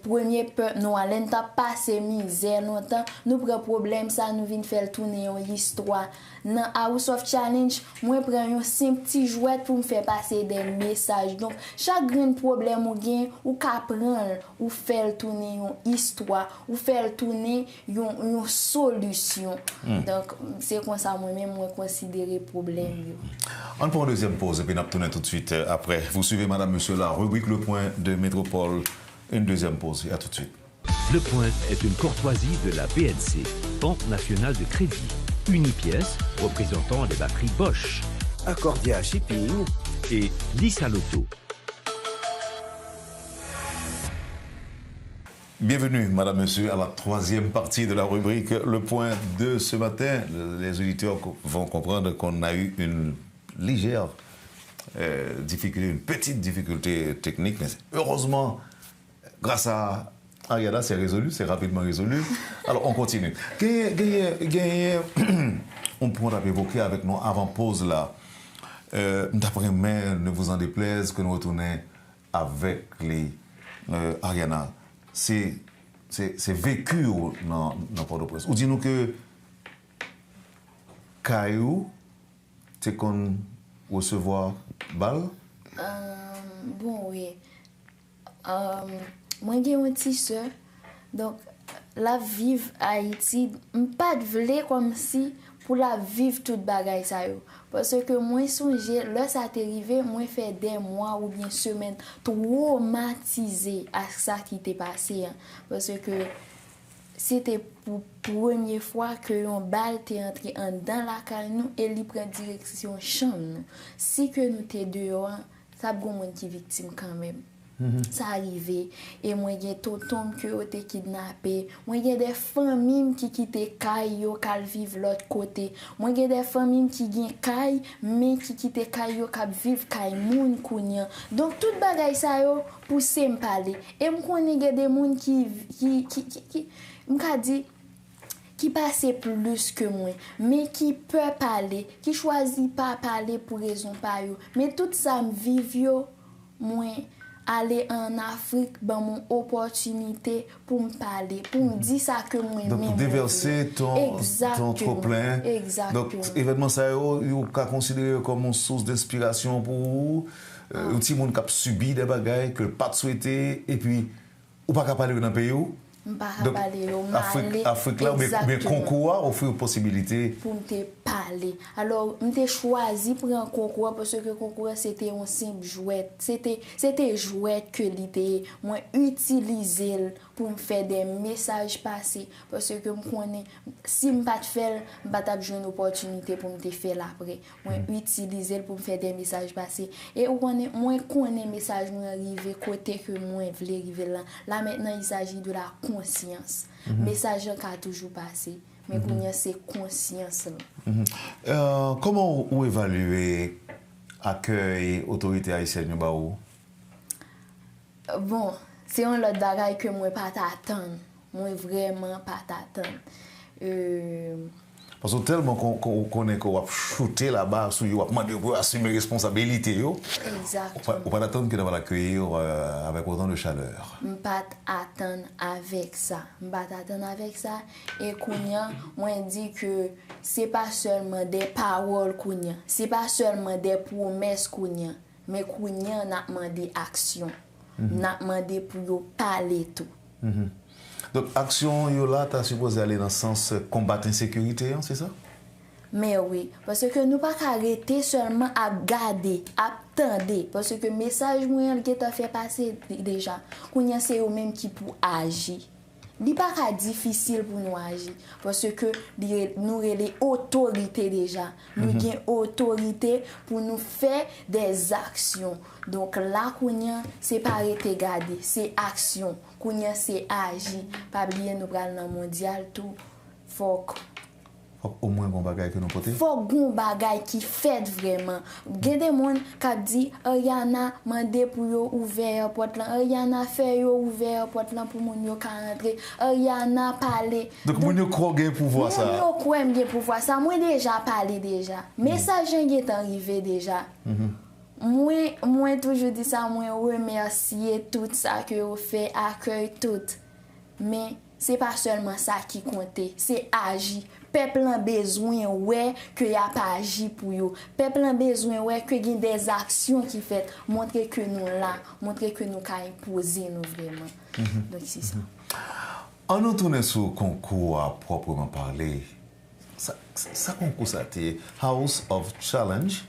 premye pèp nou an, lè n t ap pase mizè lontan, nou pran pwoblèm sa, nou vin fè l tounen yon istwa. Nan House of Challenge, mwen pran yon senp ti jwèt pou m fè pase de mesaj. Donk, chak grenn pwoblèm ou gen, ou ka pran l, ou fè l tounen yon istwa, ou fè l tounen yon, yon solisyon. Donk, se konsa mwen menm mwen konsidere pwoblèm yo. Ann pran yon dezyèm poz epi n ap tounen toutswit aprè. Vous suivez Madame Monsieur la rubrique Le Point de Métropole. Une deuxième pause et à tout de suite. Le Point est une courtoisie de la B N C, Banque Nationale de Crédit, Unipièce, représentant des batteries Bosch, Accordia Shipping et Lisa Lotto. Bienvenue, madame, monsieur, à la troisième partie de la rubrique Le Point de ce matin. Les auditeurs vont comprendre qu'on a eu une légère euh, difficulté, une petite difficulté technique, mais heureusement, grâce à Ariana, c'est résolu, c'est rapidement résolu. Alors, on continue. Genyen, genyen, genyen, yon pwen w t ap evoke avèk nou avan poz la. Euh, m t ap renmen, ne vous en déplaise, ke nou retounen avèk li, euh, Ariana. Se, se, se veki w nan, nan Pòtoprens. Ou di nou ke kay ou te konn resevwa bal? Bon, wi. Mwen gen yon ti sè, donk, l ap viv Ayiti. M pa t vle kòmsi pou l ap viv tout bagay sa yo. Paske mwen sonje, lè sa te rive, mwen fè dè mwa oubyen semèn twomatize ak sa ki te pase an. Paske se te pou premye fwa ke yon bal te antre anndan lakay nou e li pran direksyon chanm nou. Si ke nou te deyò an, t ap gen moun ki viktim kanmenm. Sa rive, e mwen gen tonton m ke yo te kidnape. Mwen gen de fanmi m ki kite kay yo k al viv lòt kote. Mwen gen de fanmi m ki gen kay, men ki kite kay yo k ap viv kay moun kounye a. Donk, tout bagay sa yo pouse m pale. E m konnen gen de moun ki, ki, ki, ki, ki, m ka di, ki pase plis ke mwen, men ki pè pale, ki chwazi pa pale pou rezon pa yo. Men tout sa m viv yo, mwen, Ale ann Afrik ban m yon opòtinite pou m pale, pou m di sa ke mwen menm mwen vle. Donk, pou devèse ton, ton twoplen. Egzakteman. Donk, evènman sa yo, ou ka konsidere yo kòm yon sous denspirasyon pou ou, yon timoun k ap sibi de bagay ke l pa t swete, epi ou pa ka pale yo nan peyi w. M pa ka pale yo, m ale. Afrik la, oubyen konkou a ofri w posibilite pou m te pale. Alò, m te chwazi pran konkou a paske konkou a se te yon senp jwèt. Se te, se te jwèt ke li te ye. Mwen itilize l pou m fè de mesaj pase paske m konnen si m pa t fè l, m pa t ap jwenn opòtinite pou m te fè l apre. Mwen itilize l pou m fè de mesaj pase. E ou konnen, mwen konnen mesaj mwen rive kote ke mwen vle rive l lan. Là maintenant, il s'agit de la conscience. Mesaj lan ka toujou pase, men kounye a se konsyans lan. Kòman ou, ou evalye akèy otorite ayisyèn yo ba ou? Bon, se yon lòt bagay ke mwen pa t atann. Mwen vrèman pa t atann. Paske w tèlman kon, kon, ou konnen ke w ap choute laba sou yo, w ap mande yo pou yo asime responsabilite yo. Ou pa, ou pa t atann ke n ap akeyi w avèk otan de chalè. M pa t atann avèk sa. M pa t atann avèk sa. E kounye a, mwen di ke se pa sèlman de pawòl kounye a. Se pa sèlman de pwomès kounye a. Men kounye a, n ap mande aksyon. N ap mande pou yo pale tou. Donk, aksyon yo la ta sipoze ale nan sans konbat ensekirite an, se sa? Men wi, paske nou pa ka rete sèlman ap gade, ap tande, paske mesaj mwen an, l gentan fè pase de-, deja. Kounye a, se yo menm ki pou aji. Li pa ka difisil pou nou aji, paske li re-, nou rele otorite deja. Nou gen otorite pou nou fè de zaksyon. Donk, la kounye a, se pa rete gade, se aksyon. Kounye a, se aji. Pa bliye, nou pral nan mondyal tou. Fòk Fòk omwen gon bagay ke nou pote. Fòk gon bagay ki fèt vrèman. Gen de moun k ap di, Ariana mande pou yo ouvè èpòt lan. Ariana fè yo ouvè èpòt lan pou moun yo ka rantre. Ariana pale. Donk, moun yo kwè w gen pouvwa sa a. Moun yo kwè m gen pouvwa sa a. Mwen deja pale deja. Mesaj lan gentan rive deja. Mwen, mwen toujou di sa, mwen remèsye tout sa ke yo fè, akèy tout. Men, se pa sèlman sa ki konte, se aji. Pèp lan bezwen wè ke y ap aji pou yo. Pèp lan bezwen wè ke gen de zaksyon ki fèt, montre ke nou la, montre ke nou ka enpoze nou vrèman. Donk, se sa. An nou tounen sou konkou a pwòpman pale. Sa, sa konkou sa te ye? House of Challenge?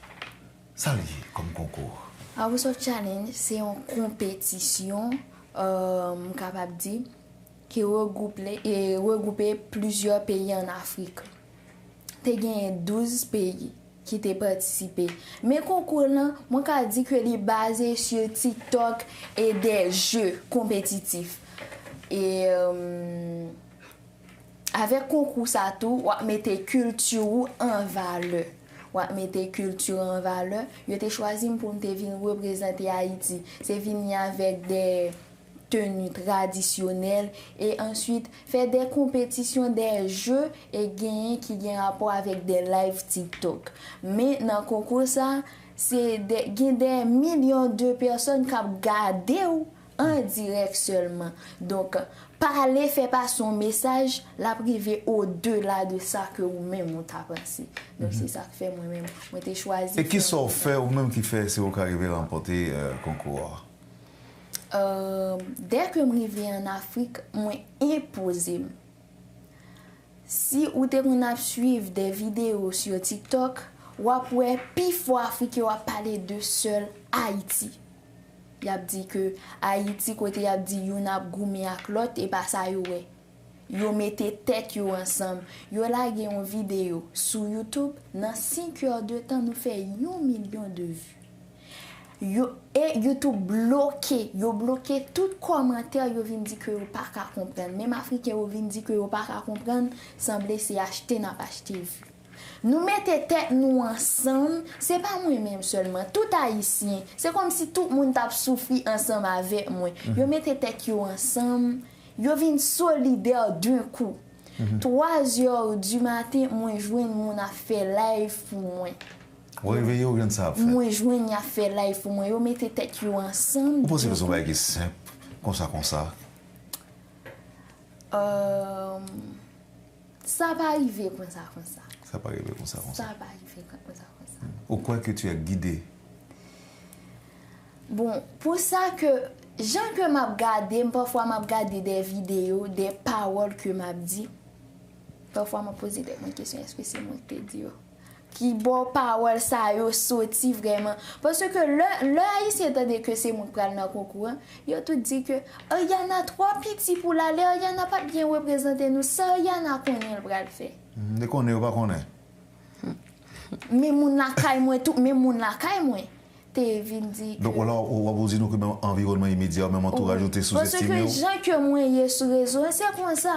Sa l ye kòm konkou? House of Challenge, se yon konpetisyon, euh, m kapab di, ki regwoupe, e regwoupe plizyè peyi ann Afrik. Te genyen douz peyi ki te patisipe. Men konkou lan, mwen ka di ke li baze sur TikTok e de jeux compétitifs. E, euh, Avèk konkou sa tou, w ap mete kilti ou an valè. W ap mete kilti ou an valè. Yo te chwazi m pou m te vin reprezante Ayiti. Se vini avèk de teni tradisyonèl e answit fè de konpetisyon, de jeux e genyen ki gen rapò avèk de live TikTok. Men nan konkou sa, se de, gen de milyon de pèsòn k ap gade w an dirèk sèlman. Donk, pale, fè pase yon mesaj, l ap rive odela de sa ke ou menm ou ta panse. Donk, se sa k fè mwen menm, mwen te chwazi fè. E kisa w fè ou menm ki fè se ou k arive ranpòte, euh, konkou a? Euh, dèke m rive ann Afrik, mwen enpoze m. Si ou te konn ap swiv de videyo sou TikTok, w ap wè pifò Afriken yo ap pale de sèl Ayiti. Y ap di ke Ayiti kote y ap di youn ap goumen ak lòt, e pa sa yo wè. Yo mete tèt yo ansanm. Yo lage yon videyo sou YouTube, nan senk è de tan nou fè yon milyon de vi. Yo, e YouTube bloke, yo bloke tout kòmantè, yo vin di ke yo pa ka konprann. Menm Afriken yo vin di ke yo pa ka konprann, sanble se achte n ap achte vi. Nou mete tèt nou ansanm, se pa mwen menm sèlman, tout Ayisyen, se kòmsi tout moun t ap soufri ansanm avèk mwen. Yo mete tèt yo ansanm, yo vin solidè d'un coup. Twa zè di maten, mwen jwenn moun ap fè live pou mwen. Ou reveye, ou jwenn sa ap fèt. Mwen jwenn y ap fè live pou mwen, yo mete tèt yo ansanm. Ou panse ke se yon bagay ki senp, konsa, konsa? Euh, sa pa rive konsa, konsa. Sa pa rive konsa, konsa. Sa pa rive konsa, konsa. Ou kwè ke tu es guidé? Bon, pou sa ke, jan ke m ap gade, m pafwa m ap gade de videyo, de pawòl ke m ap di. Pafwa m ap poze tèt mwen kesyon, èske se mwen ki te di yo? Ki bò pawòl sa yo soti vrèman? Paske lè, lè Ayisyen tande ke se mwen k pral nan konkou an, yo tout di ke Ariana twò piti pou l ale, Ariana p ap byen reprezante nou. Sa Ariana konnen l pral fè? Li konnen, yo pa konnen. Men moun lakay mwen tou, men moun lakay mwen te vin di ke... Donk, w ap di nou ke menm anviwònman imedya w, menm antouraj ou te souzestime w? Paske jan ke mwen ye sou rezo an, se konsa.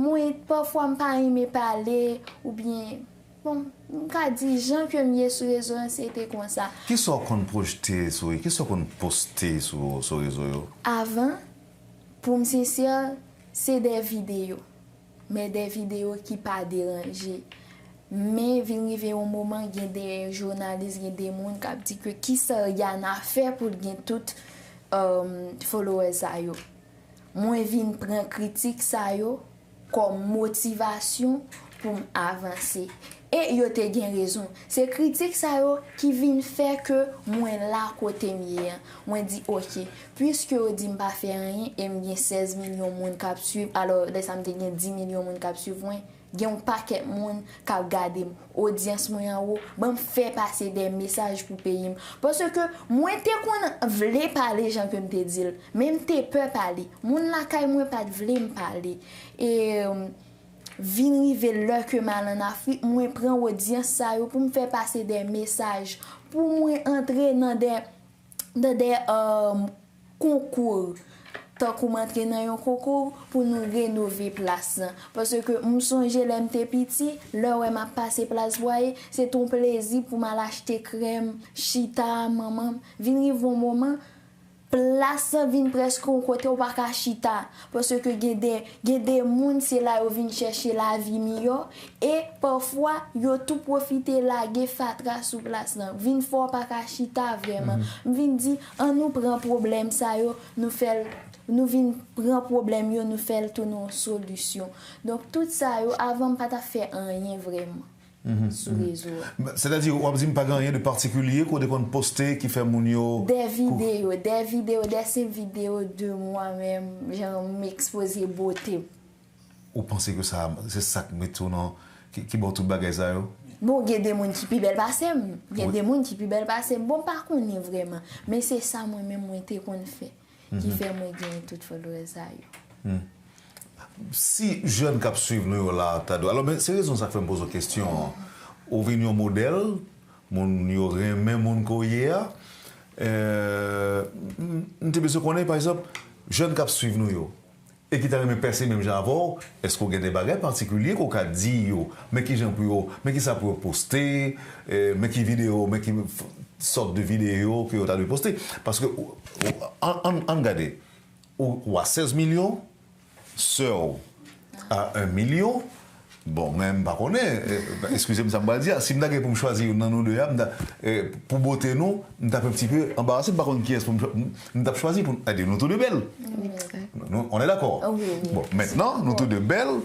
Mwen, pafwa, m pa renmen pale, oubyen, bon, m ka di jan ke m ye sou rezo an, se te konsa. Kisa w konn pwojte sou, kisa w konn poste sou, sou rezo yo? Avan, pou m sensè, se de videyo. Men de videyo ki pa deranje. Men vin rive yon moman, gen de jounalis, gen de moun k ap di ke kisa Rihanna fè pou l gen tout um, followers sa yo. Mwen vin pran kritik sa yo kòm motivasyon pou m avanse. E yo te gen rezon. Se kritik sa yo ki vin fè ke mwen la kote m ye an. Mwen di, oke, piske yo di m pa fè anyen e m gen sèz milyon moun k ap swiv, alò, lè sa m te gen dis milyon moun k ap swiv mwen, gen yon pakèt moun k ap gade m. Odyans mwen anwo, ban m fè pase de mesaj pou peyi m. Paske mwen te konn vle pale jan ke m te di l, men m te pè pale. Moun lakay mwen pa t vle m pale. E vin rive lè ke m al ann Afrik, mwen pran odyans sa yo pou m fè pase de mesaj, pou mwen antre nan de, nan de um, konkou. Tankou m antre nan yon konkou pou nou renove plas lan. Paske m sonje lè m te piti, lè w wè m ap pase plas Bwaye, se t on plezi pou m al achte krèm, chita, manman m. Vin rive yon moman, plas lan vin prèske yon kote ou pa ka chita. Paske gen de, gen de moun, se la yo vin chèche lavi miyò. E pafwa, yo tou pwofite lage fatra sou plas lan. Vin fè w pa ka chita vrèman. M vin di, ann nou pran pwoblèm sa yo, nou fè l, nou vin pran pwoblèm yo, nou fè l tounen yon solisyon. Donk, tout sa yo, avan m pa t ap fè anyen vrèman sou rezo a. Sètadi, w ap di m pa gen anyen de patikilye ke w te konn poste ki fè moun yo... De videyo, de videyo, de senp videyo de mwa menm, jan m ekspoze bote m. Ou panse ke sa, se sa k mete w nan, ki, ki ba w tout bagay sa yo? Bon, gen de moun ki pi bèl pase m. Gen de moun ki pi bèl pase m. Bon, m pa konnen vrèman. Men se sa mwen menm mwen te konn fè. Ki fè mwen genyen tout followers sa yo. Si jèn k ap swiv nou yo la ta dwe, alò, men se rezon sa k fè m poze w kesyon an. Ou vin yon modèl, moun yo renmen moun ke w ye a. Euh, m, m te bezwen konnen, pa egzanp, jèn k ap swiv nou yo, e ki ta renmen pèse menm jan avè w, èske w gen de bagay patikilye ke w ka di yo? Men ki jan pou yo, men ki sa pou yo poste, eh, men ki videyo, men ki f- sòt de videyo ke yo ta dwe poste? Paske, ou- ou- ann ann- ann gade, ou ou a sèz milyon, sè w a en milyon. Bon, mwen, m pa konnen, eh, eskize m sa m pral di a, si m ta gen pou m chwazi youn nan nou de a, m ta, eh, pou bote nou, m t ap un petit peu anbarase, m pa konn kiyès pou m chwa- m- m t ap chwazi pou n- eh, nou tou de bèl. Nou, on est d'accord? Bon, maintenant, nou tou de bèl.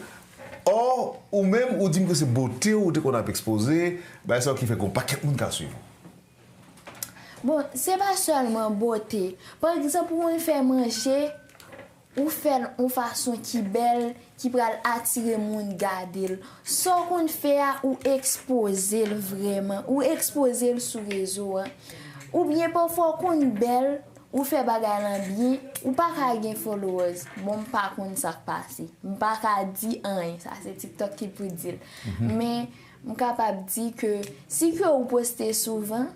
Or, ou menm, ou di m ke se bote w ou te konn ap ekspoze, bagay sa yo ki fè gen yon pakèt moun k al swiv ou. Bon, se pa sèlman bote. Pa egzanp, ou konn fè manje, ou fè l yon fason ki bèl, ki pral atire moun gade l. Sa w konn fè a, ou ekspoze l vrèman. Ou ekspoze l sou rezo a. Oubyen pafwa w konn bèl, ou fè bagay lan byen, ou pa ka gen followers. Bon, m pa konn sa k pase. M pa ka di anyen. Sa se TikTok ki pou di l. Men, m kapab di ke si ke ou poste souvan,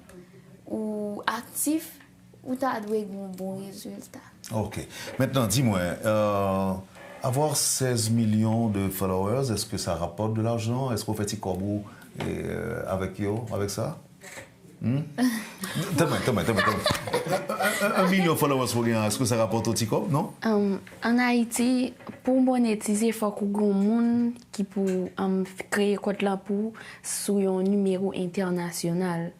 ou aktif, ou ta dwe gen yon bon rezilta. Ok. Maintenant, dis-moi, euh, avoir seize millions de followers, est-ce que ça rapporte de l'argent? Est-ce que w fè ti kòb ou, euh, avec yo, avec ça? Hmm? Tanmen, tanmen, tanmen, tanmen. Un, un, un million followers pou gen, est-ce que ça rapporte yon ti kòb, non? Um, an Ayiti, Pou monetize, fòk ou gen yon moun ki pou, um, kreye kont lan pou ou sou yon nimewo entènasyonal.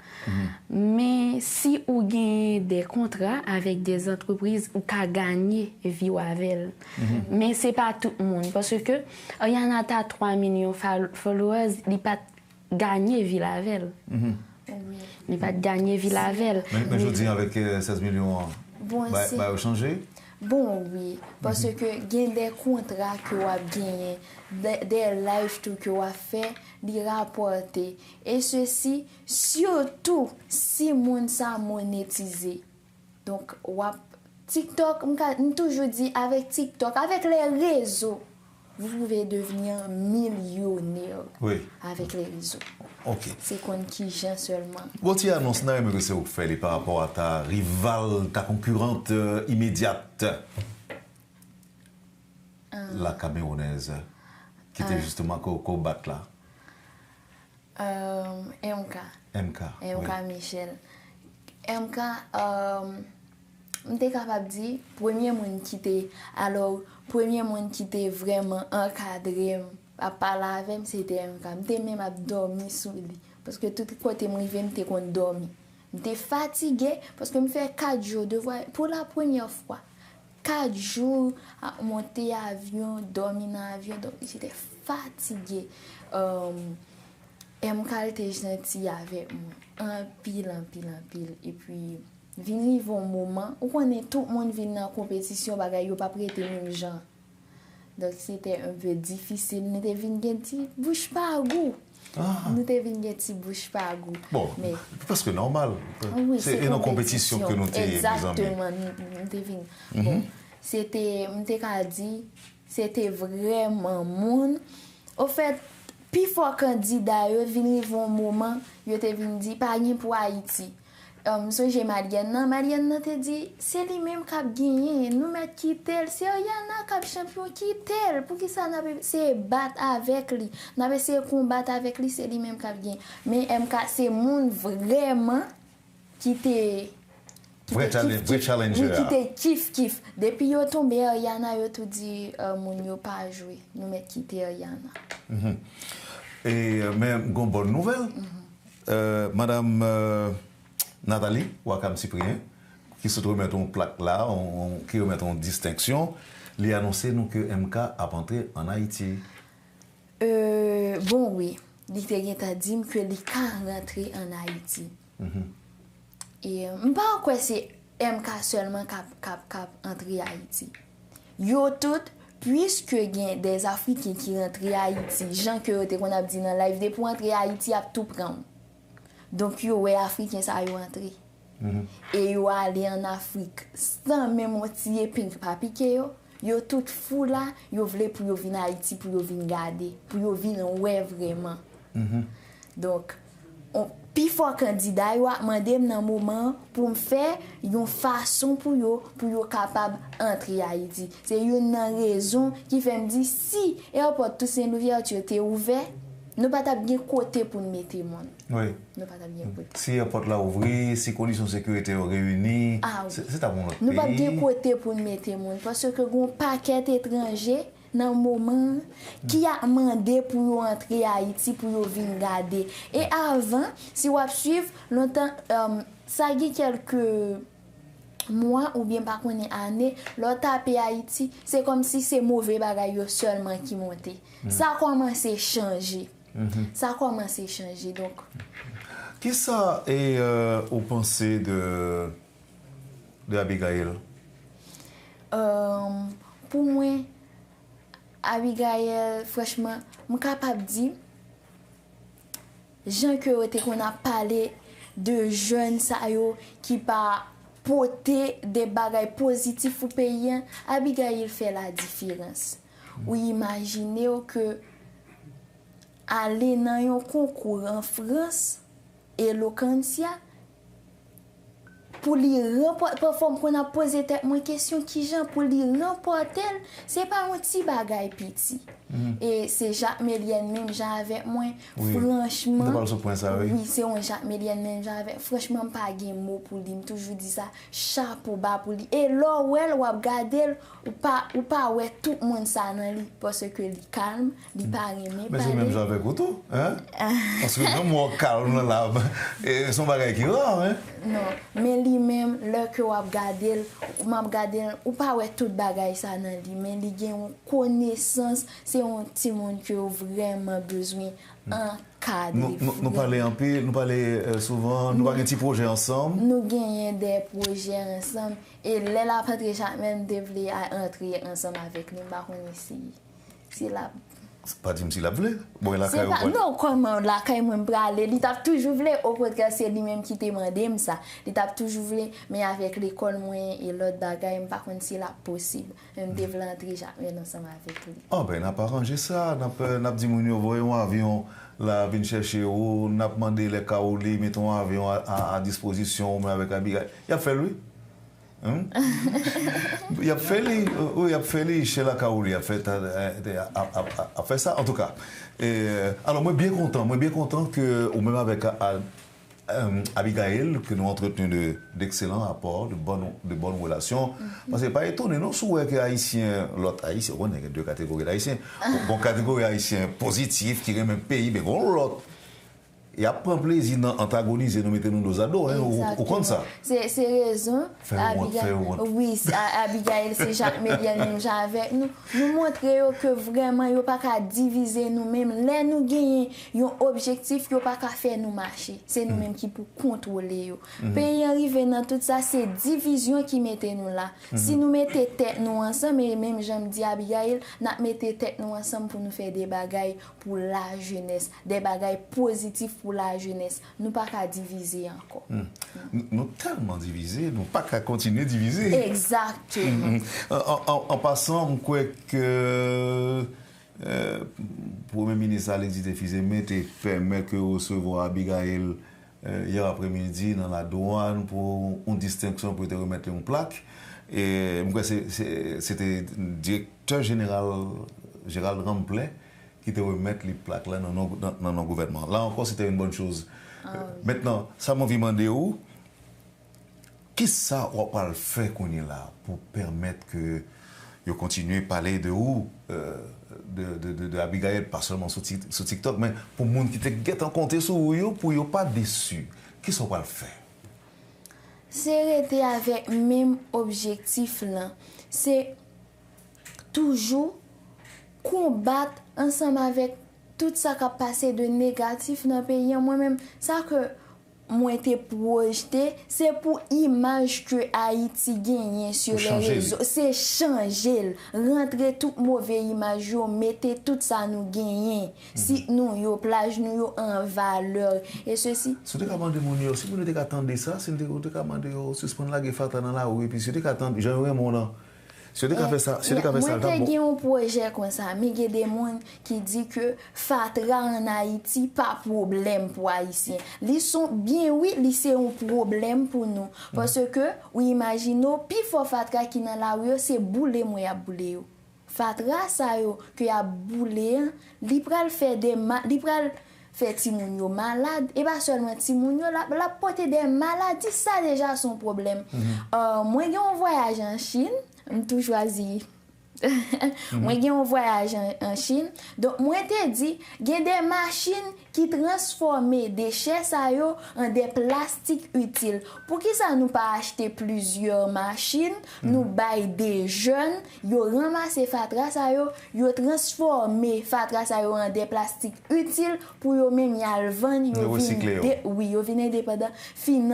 Men si ou gen de kontra avèk de zantrepriz, ou ka ganye vi w avè l. Men se pa tout moun. Paske Ariana ta twa milyon fol- followers, li pa t ganye vi l avè l. Li pa t ganye vi l avè l. Men, men jodi a avèk eh, sèz milyon an, Bon, ba- se- ba yo chanje? Bon, wi. Paske gen de kontra ke w ap genyen, de, de live tou ke w ap fè, li rapòte. E sesi, sitou si moun sa monetize. Donk, w ap. TikTok, m ka- m toujou di, avèk TikTok, avèk les réseaux, vous pouvez devenir millionnaire Oui. avec les réseaux. Ok. Se konn ki jan sèlman. Bon, ti anons nan, men se ou k fè li pa rapò a ta rival, ta concurrente euh, immédiate. La Camerounaise, ki te justement ko, ko bat la. Euh, M K. M K. M K Michel. M K, euh, m te kapab di, premye moun ki te, alò, premye moun ki te vrèman ankadre m, ap pale avè m, se te M K. M te menm ap dòmi sou li. Paske tout kote m rive, m te konn dòmi. M te fatige, paske m fè kat jou devwa, pou la premyè fwa. Kat jou, ap monte avyon, dòmi nan avyon, dòmi, se te fatige. Euh, M K te janti avèk mwen. Anpil, anpil, anpil. Epi, vin rive yon moman, ou konnen tout moun vin nan konpetisyon, bagay yo p ap rete menm jan. Donk, se te un peu difisil. Nou te vin gen ti bouch pa gou. Nou te vin gen ti bouch pa gou. Bon, Men, preske nòmal. wi, Se e nan konpetisyon ke nou te ye, mezanmi. Egzakteman, nou, nou te vin. Bon, se te, m te ka di, se te vrèman moun. Ofèt, pifò kandida yo vin rive yon moman, yo te vin di, pa gen pou Ayiti. Euh, m sonje Maryèn nan, Maryèn nan te di, se li menm k ap genyen, nou mèt kite l, se Ariana k ap chanpyon, kite l, poukisa n ap, se bat avèk li, n ap eseye konbat avèk li, se li menm k ap genyen. Men M K se moun vrèman ki te ki Vrè te challenge- kif vrè kif, challenger wi, ki a. Te kif kif. Depi yo tonbe Ariana, yo tou di euh, moun yo pa jwe, nou mèt kite Ariana. E, euh, men gon bòn nouvèl. Euh, Madam euh, Nathalie Wakam Cyprien, ki sot remèt yon plak la, on, on- ki remèt yon distenksyon, li anonse nou ke M K ap antre an Ayiti. Euh, bon, wi. Li te gentan di m ke li ka rantre an Ayiti. E, euh, m pa kwè se M K sèlman k ap, k ap, k ap antre Ayiti. Yo tout, piske gen des Afriken ki rantre Ayiti, jan ke yo te konn ap di nan live, depi w antre Ayiti, y ap tou pran w. Donk, yo wè Afriken sa yo antre. E yo ale an Afrik san menm yon ti epeng pa pike yo. Yo tout fou la, yo vle pou yo vin Ayiti, pou yo vin gade, pou yo vin wè vrèman. Donk, on, pifò kandida yo ap mande m nan moman an pou m fè yon fason pou yo, pou yo kapab antre Ayiti. Se youn nan rezon ki fè m di si Airport Toussaint Louverture te ouvè, nou pa t ap gen kote pou n mete moun. Wi. Nou pa t ap gen kote. Si airport la ouvri, si kondisyon sekirite yo reyini, Ah, wi. se se t ap yon lòt Nou p ap gen peyi. Kote pou n mete moun, paske gen yon pakèt etranje nan moman an ki ap mande pou yo antre Ayiti, pou yo vin gade. E avan, si w ap swiv, lontan, um, sa gen kèlke mwa oubyen pa konnen ane, lè w tape Ayiti, se kòmsi se move bagay yo sèlman ki monte. Sa kòmanse chanje. Sa kòmanse chanje, donk. Kisa e euh, ou panse de de Abigail? Euh, pou mwen, Abigail, franchman, m kapab di, jan ke yo te konn ap pale de jèn sa yo ki pa pote de bagay pozitif pou peyi an, Abigail fè la diferans. Ou imajine w ke ale nan yon konkou an Frans, Elokansya, pou li ranpòte, pafwa m konn ap poze tèt mwen kesyon kijan pou li ranpòte l, se pa yon ti bagay piti. E se Jacques Meliène menm jan avèk mwen, Wi. Nou ta franchman, pral sou pwen sa, wi. wi, se yon Jacques Meliène menm jan avèk, franchman, m pa gen mo pou li, m toujou di sa, chapo ba pou li. E lè w wè l, w ap gade l, ou pa, ou pa wè tout moun sa nan li, paske li kalm, li pa renmen Men se menm pale. Jan avèk ou tou, hein? Paske menm mwen kalm nan la, e, se yon bagay ki ra, hein? Non, men li menm, lè ke w ap gade l, m ap gade l, ou pa wè tout bagay sa nan li, men li gen yon konesans, se yon timoun ke yo vrèman bezwen ankadre. Nou, nou, nou pale anpil, nou pale, euh, souvan, nou pa gen ti pwojè ansanm. Nou genyen de pwojè ansanm, e lè l ap antre Jakmèl, m te vle a- antre ansanm avèk li, m pa konnen si, si l ap Pa di m si l ap vle. Bon, e Se lakay ou pa, pral. Non, kòman lakay mwen m prale? Li t ap toujou vle, okontrè, se li menm ki te mande m sa. Li t ap toujou vle, men avèk lekòl mwen e lòt bagay, m pa konn si l ap posib. Men m te vle antre Jakmèl ansanm avèk li. Ah ben, n ap aranje sa, n ap, euh, n ap di moun yo voye yon avyon la vin chèche ou, n ap mande lè ka ou li mete yon avyon a, a, a dispozisyon ou menm avèk Abigail. Y ap fè l, wi. Hein? Y ap fè li, wi, y ap fè li, Sheila Kaouli ap fè, ta- eh, ap, ap, ap, ap fè sa, antouka. E, alò, mwen byen kontan, mwen byen kontan ke ou menm avèk a, a, em, Abigail, ke nou antretenu de, d'ekselan rapò, de bòn, de bòn relasyon. Paske pa etone, non, si w wè ke Ayisyen, lòt Ayisyen, ou konnen gen de kategori d'Ayisyen. Bon, bon kategori Ayisyen pozitif, ki renmen peyi, men gon lòt y ap pran plezi nan antagonize nou, mete nou dozado, hein, ou, ou konn sa. Se, se rezon. Fè yo wont, fè yo wont. Wi, se- A- Abigail se Jakmelyèn menm jan avèk nou. Nou montre yo ke vrèman yo pa ka divize nou menm. Lè nou genyen yon objektif, yo pa ka fè nou mache. Se nou menm ki pou kontwole yo. Peyi an rive nan tout sa, se divizyon ki mete nou la. Si nou mete tèt nou ansanm, e menm jan m di Abigail, n ap mete tèt nou ansanm pou nou fè de bagay pou lajenès, de bagay pozitif pou lajenès. Nou pa ka divize ankò. Nou, nou tèlman divize, nou pa ka kontinye divize. Egzakteman. An, an, an, an pasan, m kwè ke, euh, Premye Minis Alexis Thé-Fils-Aimé te pèmèt ke yo resevwa Abigail, euh, yè aprèmidi nan ladwàn pou yon distenksyon, pou yo te remèt li yon plak. E m kwè se, se, se te direktè jeneral Gérald Ramplay ki te remèt li plak la nan non, nan, nan non gouvènman. La encore, c'était une bonne chose. Mentnan, sa m anvi mande ou, kisa w ap pral fè kounye la pou pèmèt ke yo kontinye pale de ou, euh, de, de, de, de Abigail, pa sèlman sou Tik- sou TikTok, men pou moun ki te gentan konte sou ou yo, pou yo pa desi? Kisa w pral fè? Se rete avèk menm objektif lan. Se toujou konbat ansanm avèk tout sa k ap pase de negatif nan peyi an. Mwen menm, sa ke mwen te pwojte, se pou imaj ke Ayiti genyen sur les réseaux, se chanje l, rantre tout move imaj yo, mete tout sa nou genyen, sit nou yo, plaj nou yo an valè, e sesi. Si w te ka mande moun yo, si moun yo te ka tande sa, si w te, ou te ka mande yo sispann lage fatra nan lari, epi si yo te ka tande, jan yo renmen w lan, si yo te ka fè sa, si yo te ka fè sa, l t ap bon. Mwen te gen yon pwojè konsa, men gen de moun ki di ke fatra an Ayiti pa pwoblèm pou Ayisyen. Li se yon, byen wi, li se yon pwoblèm pou nou. Paske, ou imajine w, pifò fatra ki nan lari yo, se boule mwen y ap boule yo. Fatra sa yo ke y ap boule an, li pral fè de ma-, li pral fè timoun yo malad. E pa sèlman timoun yo, l ap, l ap pote de maladi, sa deja se yon pwoblèm. Euh, mwen gen yon vwayaj an Chin, m tou chwazi. Mwen gen yon vwayaj an, an Chin. Donk, mwen te di, gen de machin ki transfòme dechè sa yo an de plastik itil. Poukisa nou pa achte plizyè machin, nou bay de jèn, yo ranmase fatra sa yo, yo transfòme fatra sa yo an de plastik itil pou yo menm y al vann, yo vin, wi, yo vin endepandan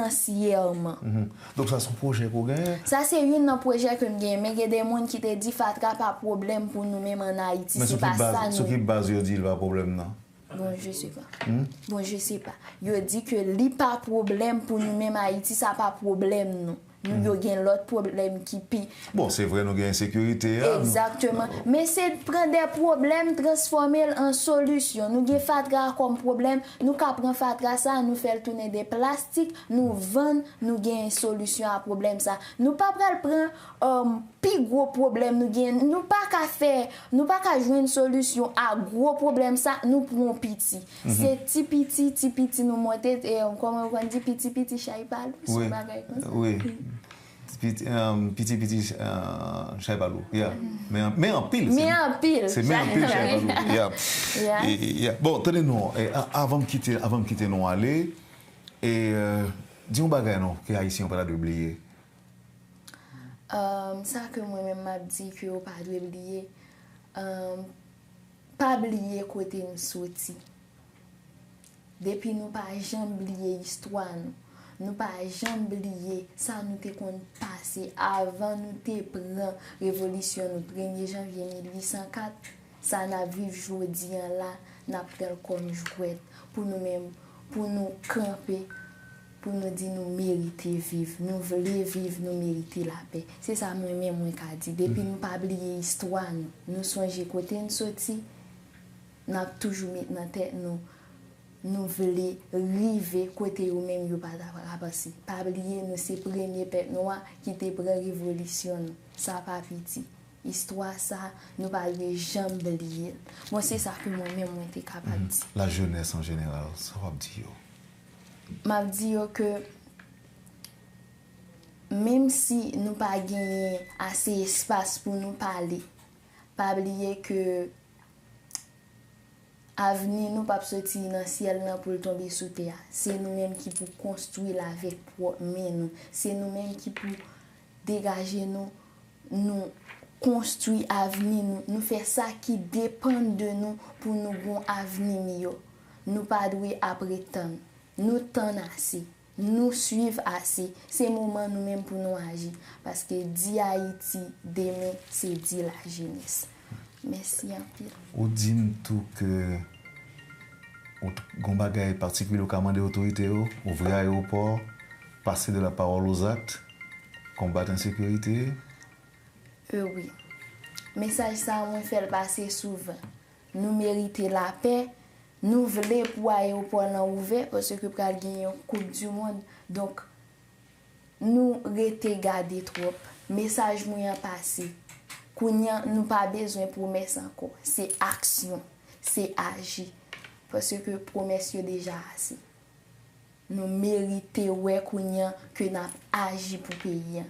finansyèman. Donk sa se yon pwojè ke w genyen? Sa se youn nan pwojè ke m genyen, men gen de moun ki te di fatra pa pwoblèm pou nou menm an Ayiti, se pa sa nou. Men sou ki baz yo di l pa pwoblèm nan? Bon, je sais pas. Bon, je sais pas. Yo di ke li pa pwoblèm pou nou menm Ayiti, sa pa pwoblèm nou. Yo gen lòt pwoblèm ki pi Bon, se vre nou gen ensekirite a. Egzakteman. Men se pran de pwoblèm, transfòme l an solisyon. Nou gen fatra a kòm pwoblèm, nou ka pran fatra sa, nou fè l tounen de plastik, nou vann, nou gen solisyon a pwoblèm sa. Nou pa pral pran um, pi gwo pwoblèm nou gen. Nou pa ka fè, nou pa ka jwenn solisyon a gwo pwoblèm sa, nou pran piti. Se ti piti, ti piti nou monte, e, kòman yo konn di, piti piti chay pa lou, se yon bagay konsa. Wi. Piti, um, piti, piti, uh, chay pa lou. Yeah. Men, men anpil. Men anpil. Se men anpil chay pa lou. Yeah. Yeah. E, e, yeah. Bon, tande non, e, a- avan m kite, avan m kite nou ale, e, euh, di yon bagay non, ke Ayisyen yo pa ta dwe bliye. Um, sa ke mwen menm m ap di ke yo pa dwe bliye, um, pa bliye kote n soti. Depi nou pa janm bliye istwa nou, nou pa janm bliye sa nou te konn pase avan nou te pran revolisyon nou premye janvye mil uit san kat, sa n ap viv jodi an la, n ap pran l kòm jwèt pou nou menm, pou nou kanpe, pou nou di nou merite viv, nou vle viv, nou merite lapè. Se sa mwen menm mwen ka di. Depi nou pa bliye istwa nou, nou sonje kote n soti, n ap toujou met nan tèt nou, nou vle rive kote yo menm yo pa ta ka panse. Pa bliye nou se premye pèp nwa ki te pran revolisyon nou. Sa pa piti. Istwa sa, nou pa dwe janm bliye l. Bon, se sa ke mwen menm mwen te kapab di. La jeunesse en général, sa w ap di yo? M ap di yo ke menm si nou pa genyen ase espas pou nou pale, pa bliye ke avni nou p ap soti nan syèl nan pou l tonbe sou tè a. Se nou menm ki pou konstwi l avèk pwòp men nou. Se nou menm ki pou degaje nou, nou konstwi avni nou, nou fè sa ki depann de nou pou nou gon avni miyò. Nou pa dwe apre tann. Nou tann ase. Nou swiv ase. Se moman nou menm pou nou aji. Paske di Ayiti demen, se di lajenès. Mèsi anpil. Ou di m tou ke ou t- gon bagay patikilye ou ka mande otorite yo, ouvri ayewopò, passer de la parole aux actes, konbat ensekirite. E wi. Mesaj sa a, mwen fè l pase souvan. Nou merite lapè, nou vle pou ayewopò lan ouvè, paske pral gen yon koup di mond. Donk, nou rete gade twòp. Mesaj mwen an pase. Kounye a, nou pa bezwen pwomès ankò. Se aksyon. Se aji. Paske pwomès yo deja ase. Nou merite wè kounye a ke n ap aji pou peyi a.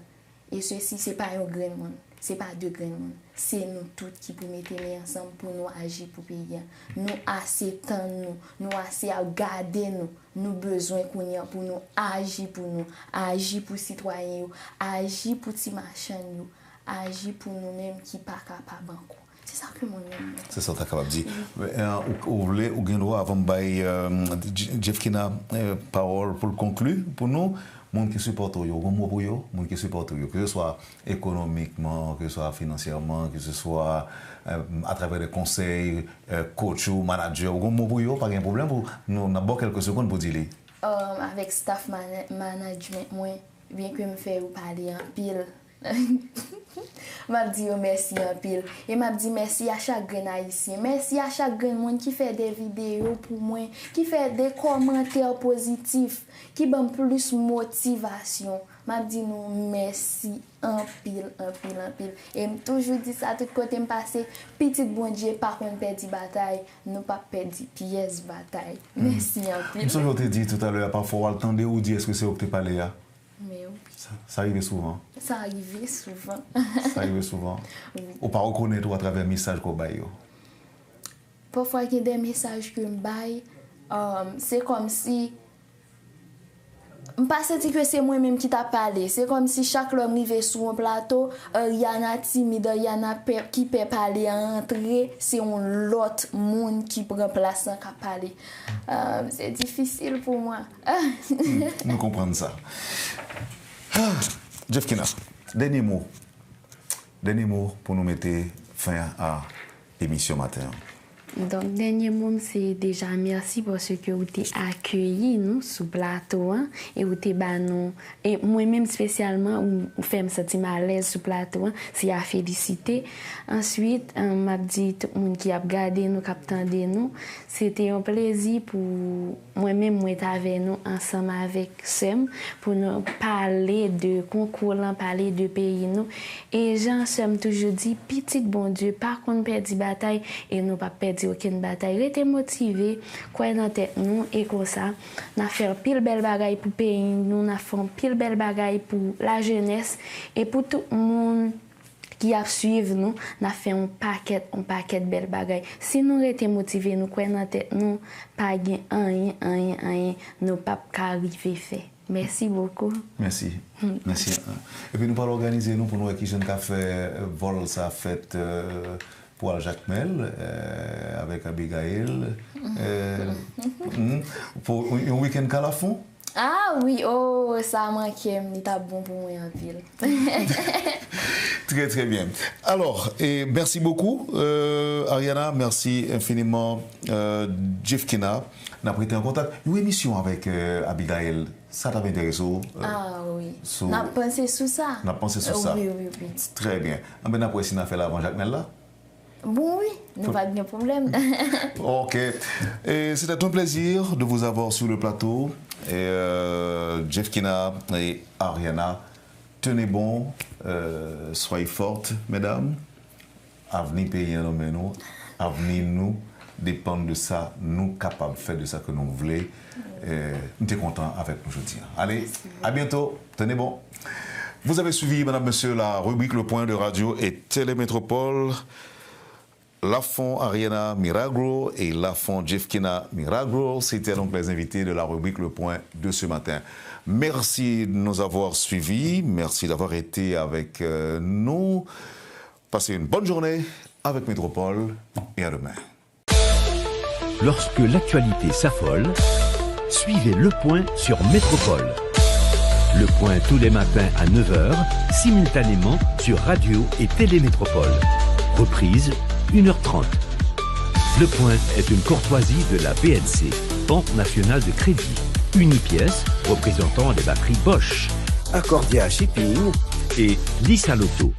E sesi, se pa yon grenn moun, se pa de grenn moun. Se nou tout ki pou mete men ansanm pou nou aji pou peyi a. Nou ase tann nou, nou ase ap gade nou. Nou bezwen kounye a pou nou aji pou nou, aji pou sitwayen yo, aji pou ti machann yo, aji pou nou menm ki pa kapab ankò. Se sa ke mwen menm mwen. Se sa w ta kapab di. Men, euh, ou, ou vle, ou gen dwa, avan m bay euh, J- Jeffkina euh, pawòl pou l konkli pou nou, moun ki sipòte w yo, ou gon mo pou yo, moun ki sipòte w yo, ke se swa ekonomikman, ke se swa finansyèman, ke se swa euh, atravè de konsèy, euh, coach ou, manager, ou gon mo pou yo, pa gen pwoblèm, pou nou, n ap ba w kèlke segonn pou di li. Um, avèk staff mana- management mwen, byen ke m fè yo pale anpil, m ap di yo mèsi anpil. E m ap di mèsi a chak grenn Ayisyen. Mèsi a chak grenn moun ki fè de videyo pou mwen, ki fè de kòmantè pozitif, ki ban m plis motivasyon. M ap di nou mèsi anpil, anpil, anpil. E m toujou di sa tout kote m pase, pitit Bondye pa konn pèdi batay, nou p ap pèdi pyès batay. Mèsi anpil. M sonje w te di toutalè a, pafwa w al tande ou di èske se ou ki te pale a. Men wi. Sa, sa rive souvan. Sa rive souvan. Sa rive souvan. Wi. Ou pa rekonèt ou atravè mesaj ke w bay yo. Pafwa gen de mesaj ke m bay, um, se kòmsi m pa santi ke se mwen menm ki t ap pale. Se kòmsi chak lè m rive sou yon plato, Ariana timid, Ariana pè, ki pè pale a antre, se yon lòt moun ki pran plas lan k ap pale. Um, se difisil pou mwen. Nou konprann sa. Ah, Jeffkina, dènye mo. Dènye mo pou nou mete fen a emisyon maten an. Donk, dènye mo m se deja mèsi paske ou te ak akeyi nou sou plato an, e ou te ba nou, e mwen menm espesyalman, ou, ou fè m santi m alèz sou plato an, se a felisite. Answit, m ap di tout moun ki ap gade nou, k ap tande nou, se te yon plezi pou mwen menm, mwen t avè nou ansanm avèk sè m, pou nou pale de konkou lan, pale de peyi nou. E jan sè m toujou di, pitit Bondye pa konn pèdi batay, e nou p ap pèdi okenn batay. Rete motive, kwè nan tèt nou, e konsa, n ap fè anpil bèl bagay pou peyi nou, n ap fè anpil bèl bagay pou lajenès, e pou tout moun ki ap swiv nou, n ap fè yon pakèt, yon pakèt bèl bagay. Si nou rete motive, nou kwè nan tèt nou, pa gen anyen, anyen, anyen nou p ap ka rive fè. Merci beaucoup. Mèsi. Mèsi. Epi nou pral òganize nou pou nou wè kijan n ka fè vòl sa fèt, euh, pou al Jakmèl, euh, avèk Abigail. Euh, hmm, pou yon, yon weekend Kalafon. Ah wi, oh, sa manke m, li t ap bon pou mwen anpil. Très, très bien. Alors, et merci beaucoup, euh, Ariana. Merci infiniment, euh, Jeffkina. N ap rete an kontak. Yon emisyon avèk, euh, Abigail, sa t ap enterese w? Euh, Ah wi. N ap panse sou sa. N ap panse sou sa. Wi, wi, wi. Très bien. Anben, n ap wè si n a fè l avan Jakmèl la. Bon, wi, nou pa t gen pwoblèm. Ok. Et c'était un plaisir de vous avoir sur le plateau. Et, euh, Jeffkina et Ariana, tenez bon, euh, soyez fortes, mesdames. Avni peyi an nan men nou, avni nou depann de sa nou kapab fè, de sa ke nou vle. Euh, m te kontan avèk nou jodi a. Allez, à bientôt, tenez bon. Vous avez suivi, mesdames, messieurs, la rubrique Le Point de Radio et Télé Métropole. Lafon Ariana Miragro et Lafon Jeffkina Miragro, c'était donc les invités de la rubrique Le Point de ce matin. Merci de nous avoir suivis, merci d'avoir été avec, euh, nous. Passez une bonne journée avec Métropole et à demain. Lorsque l'actualité s'affole, suivez Le Point sur Métropole. Le Point tous les matins à neuf heures, simultanément sur Radio et Télé Métropole. Reprise, une heure trente. Le Point est une courtoisie de la B N C, Banque Nationale de Crédit, Unipièce, représentant des batteries Bosch, Accordia Shipping et Lisa Lotto.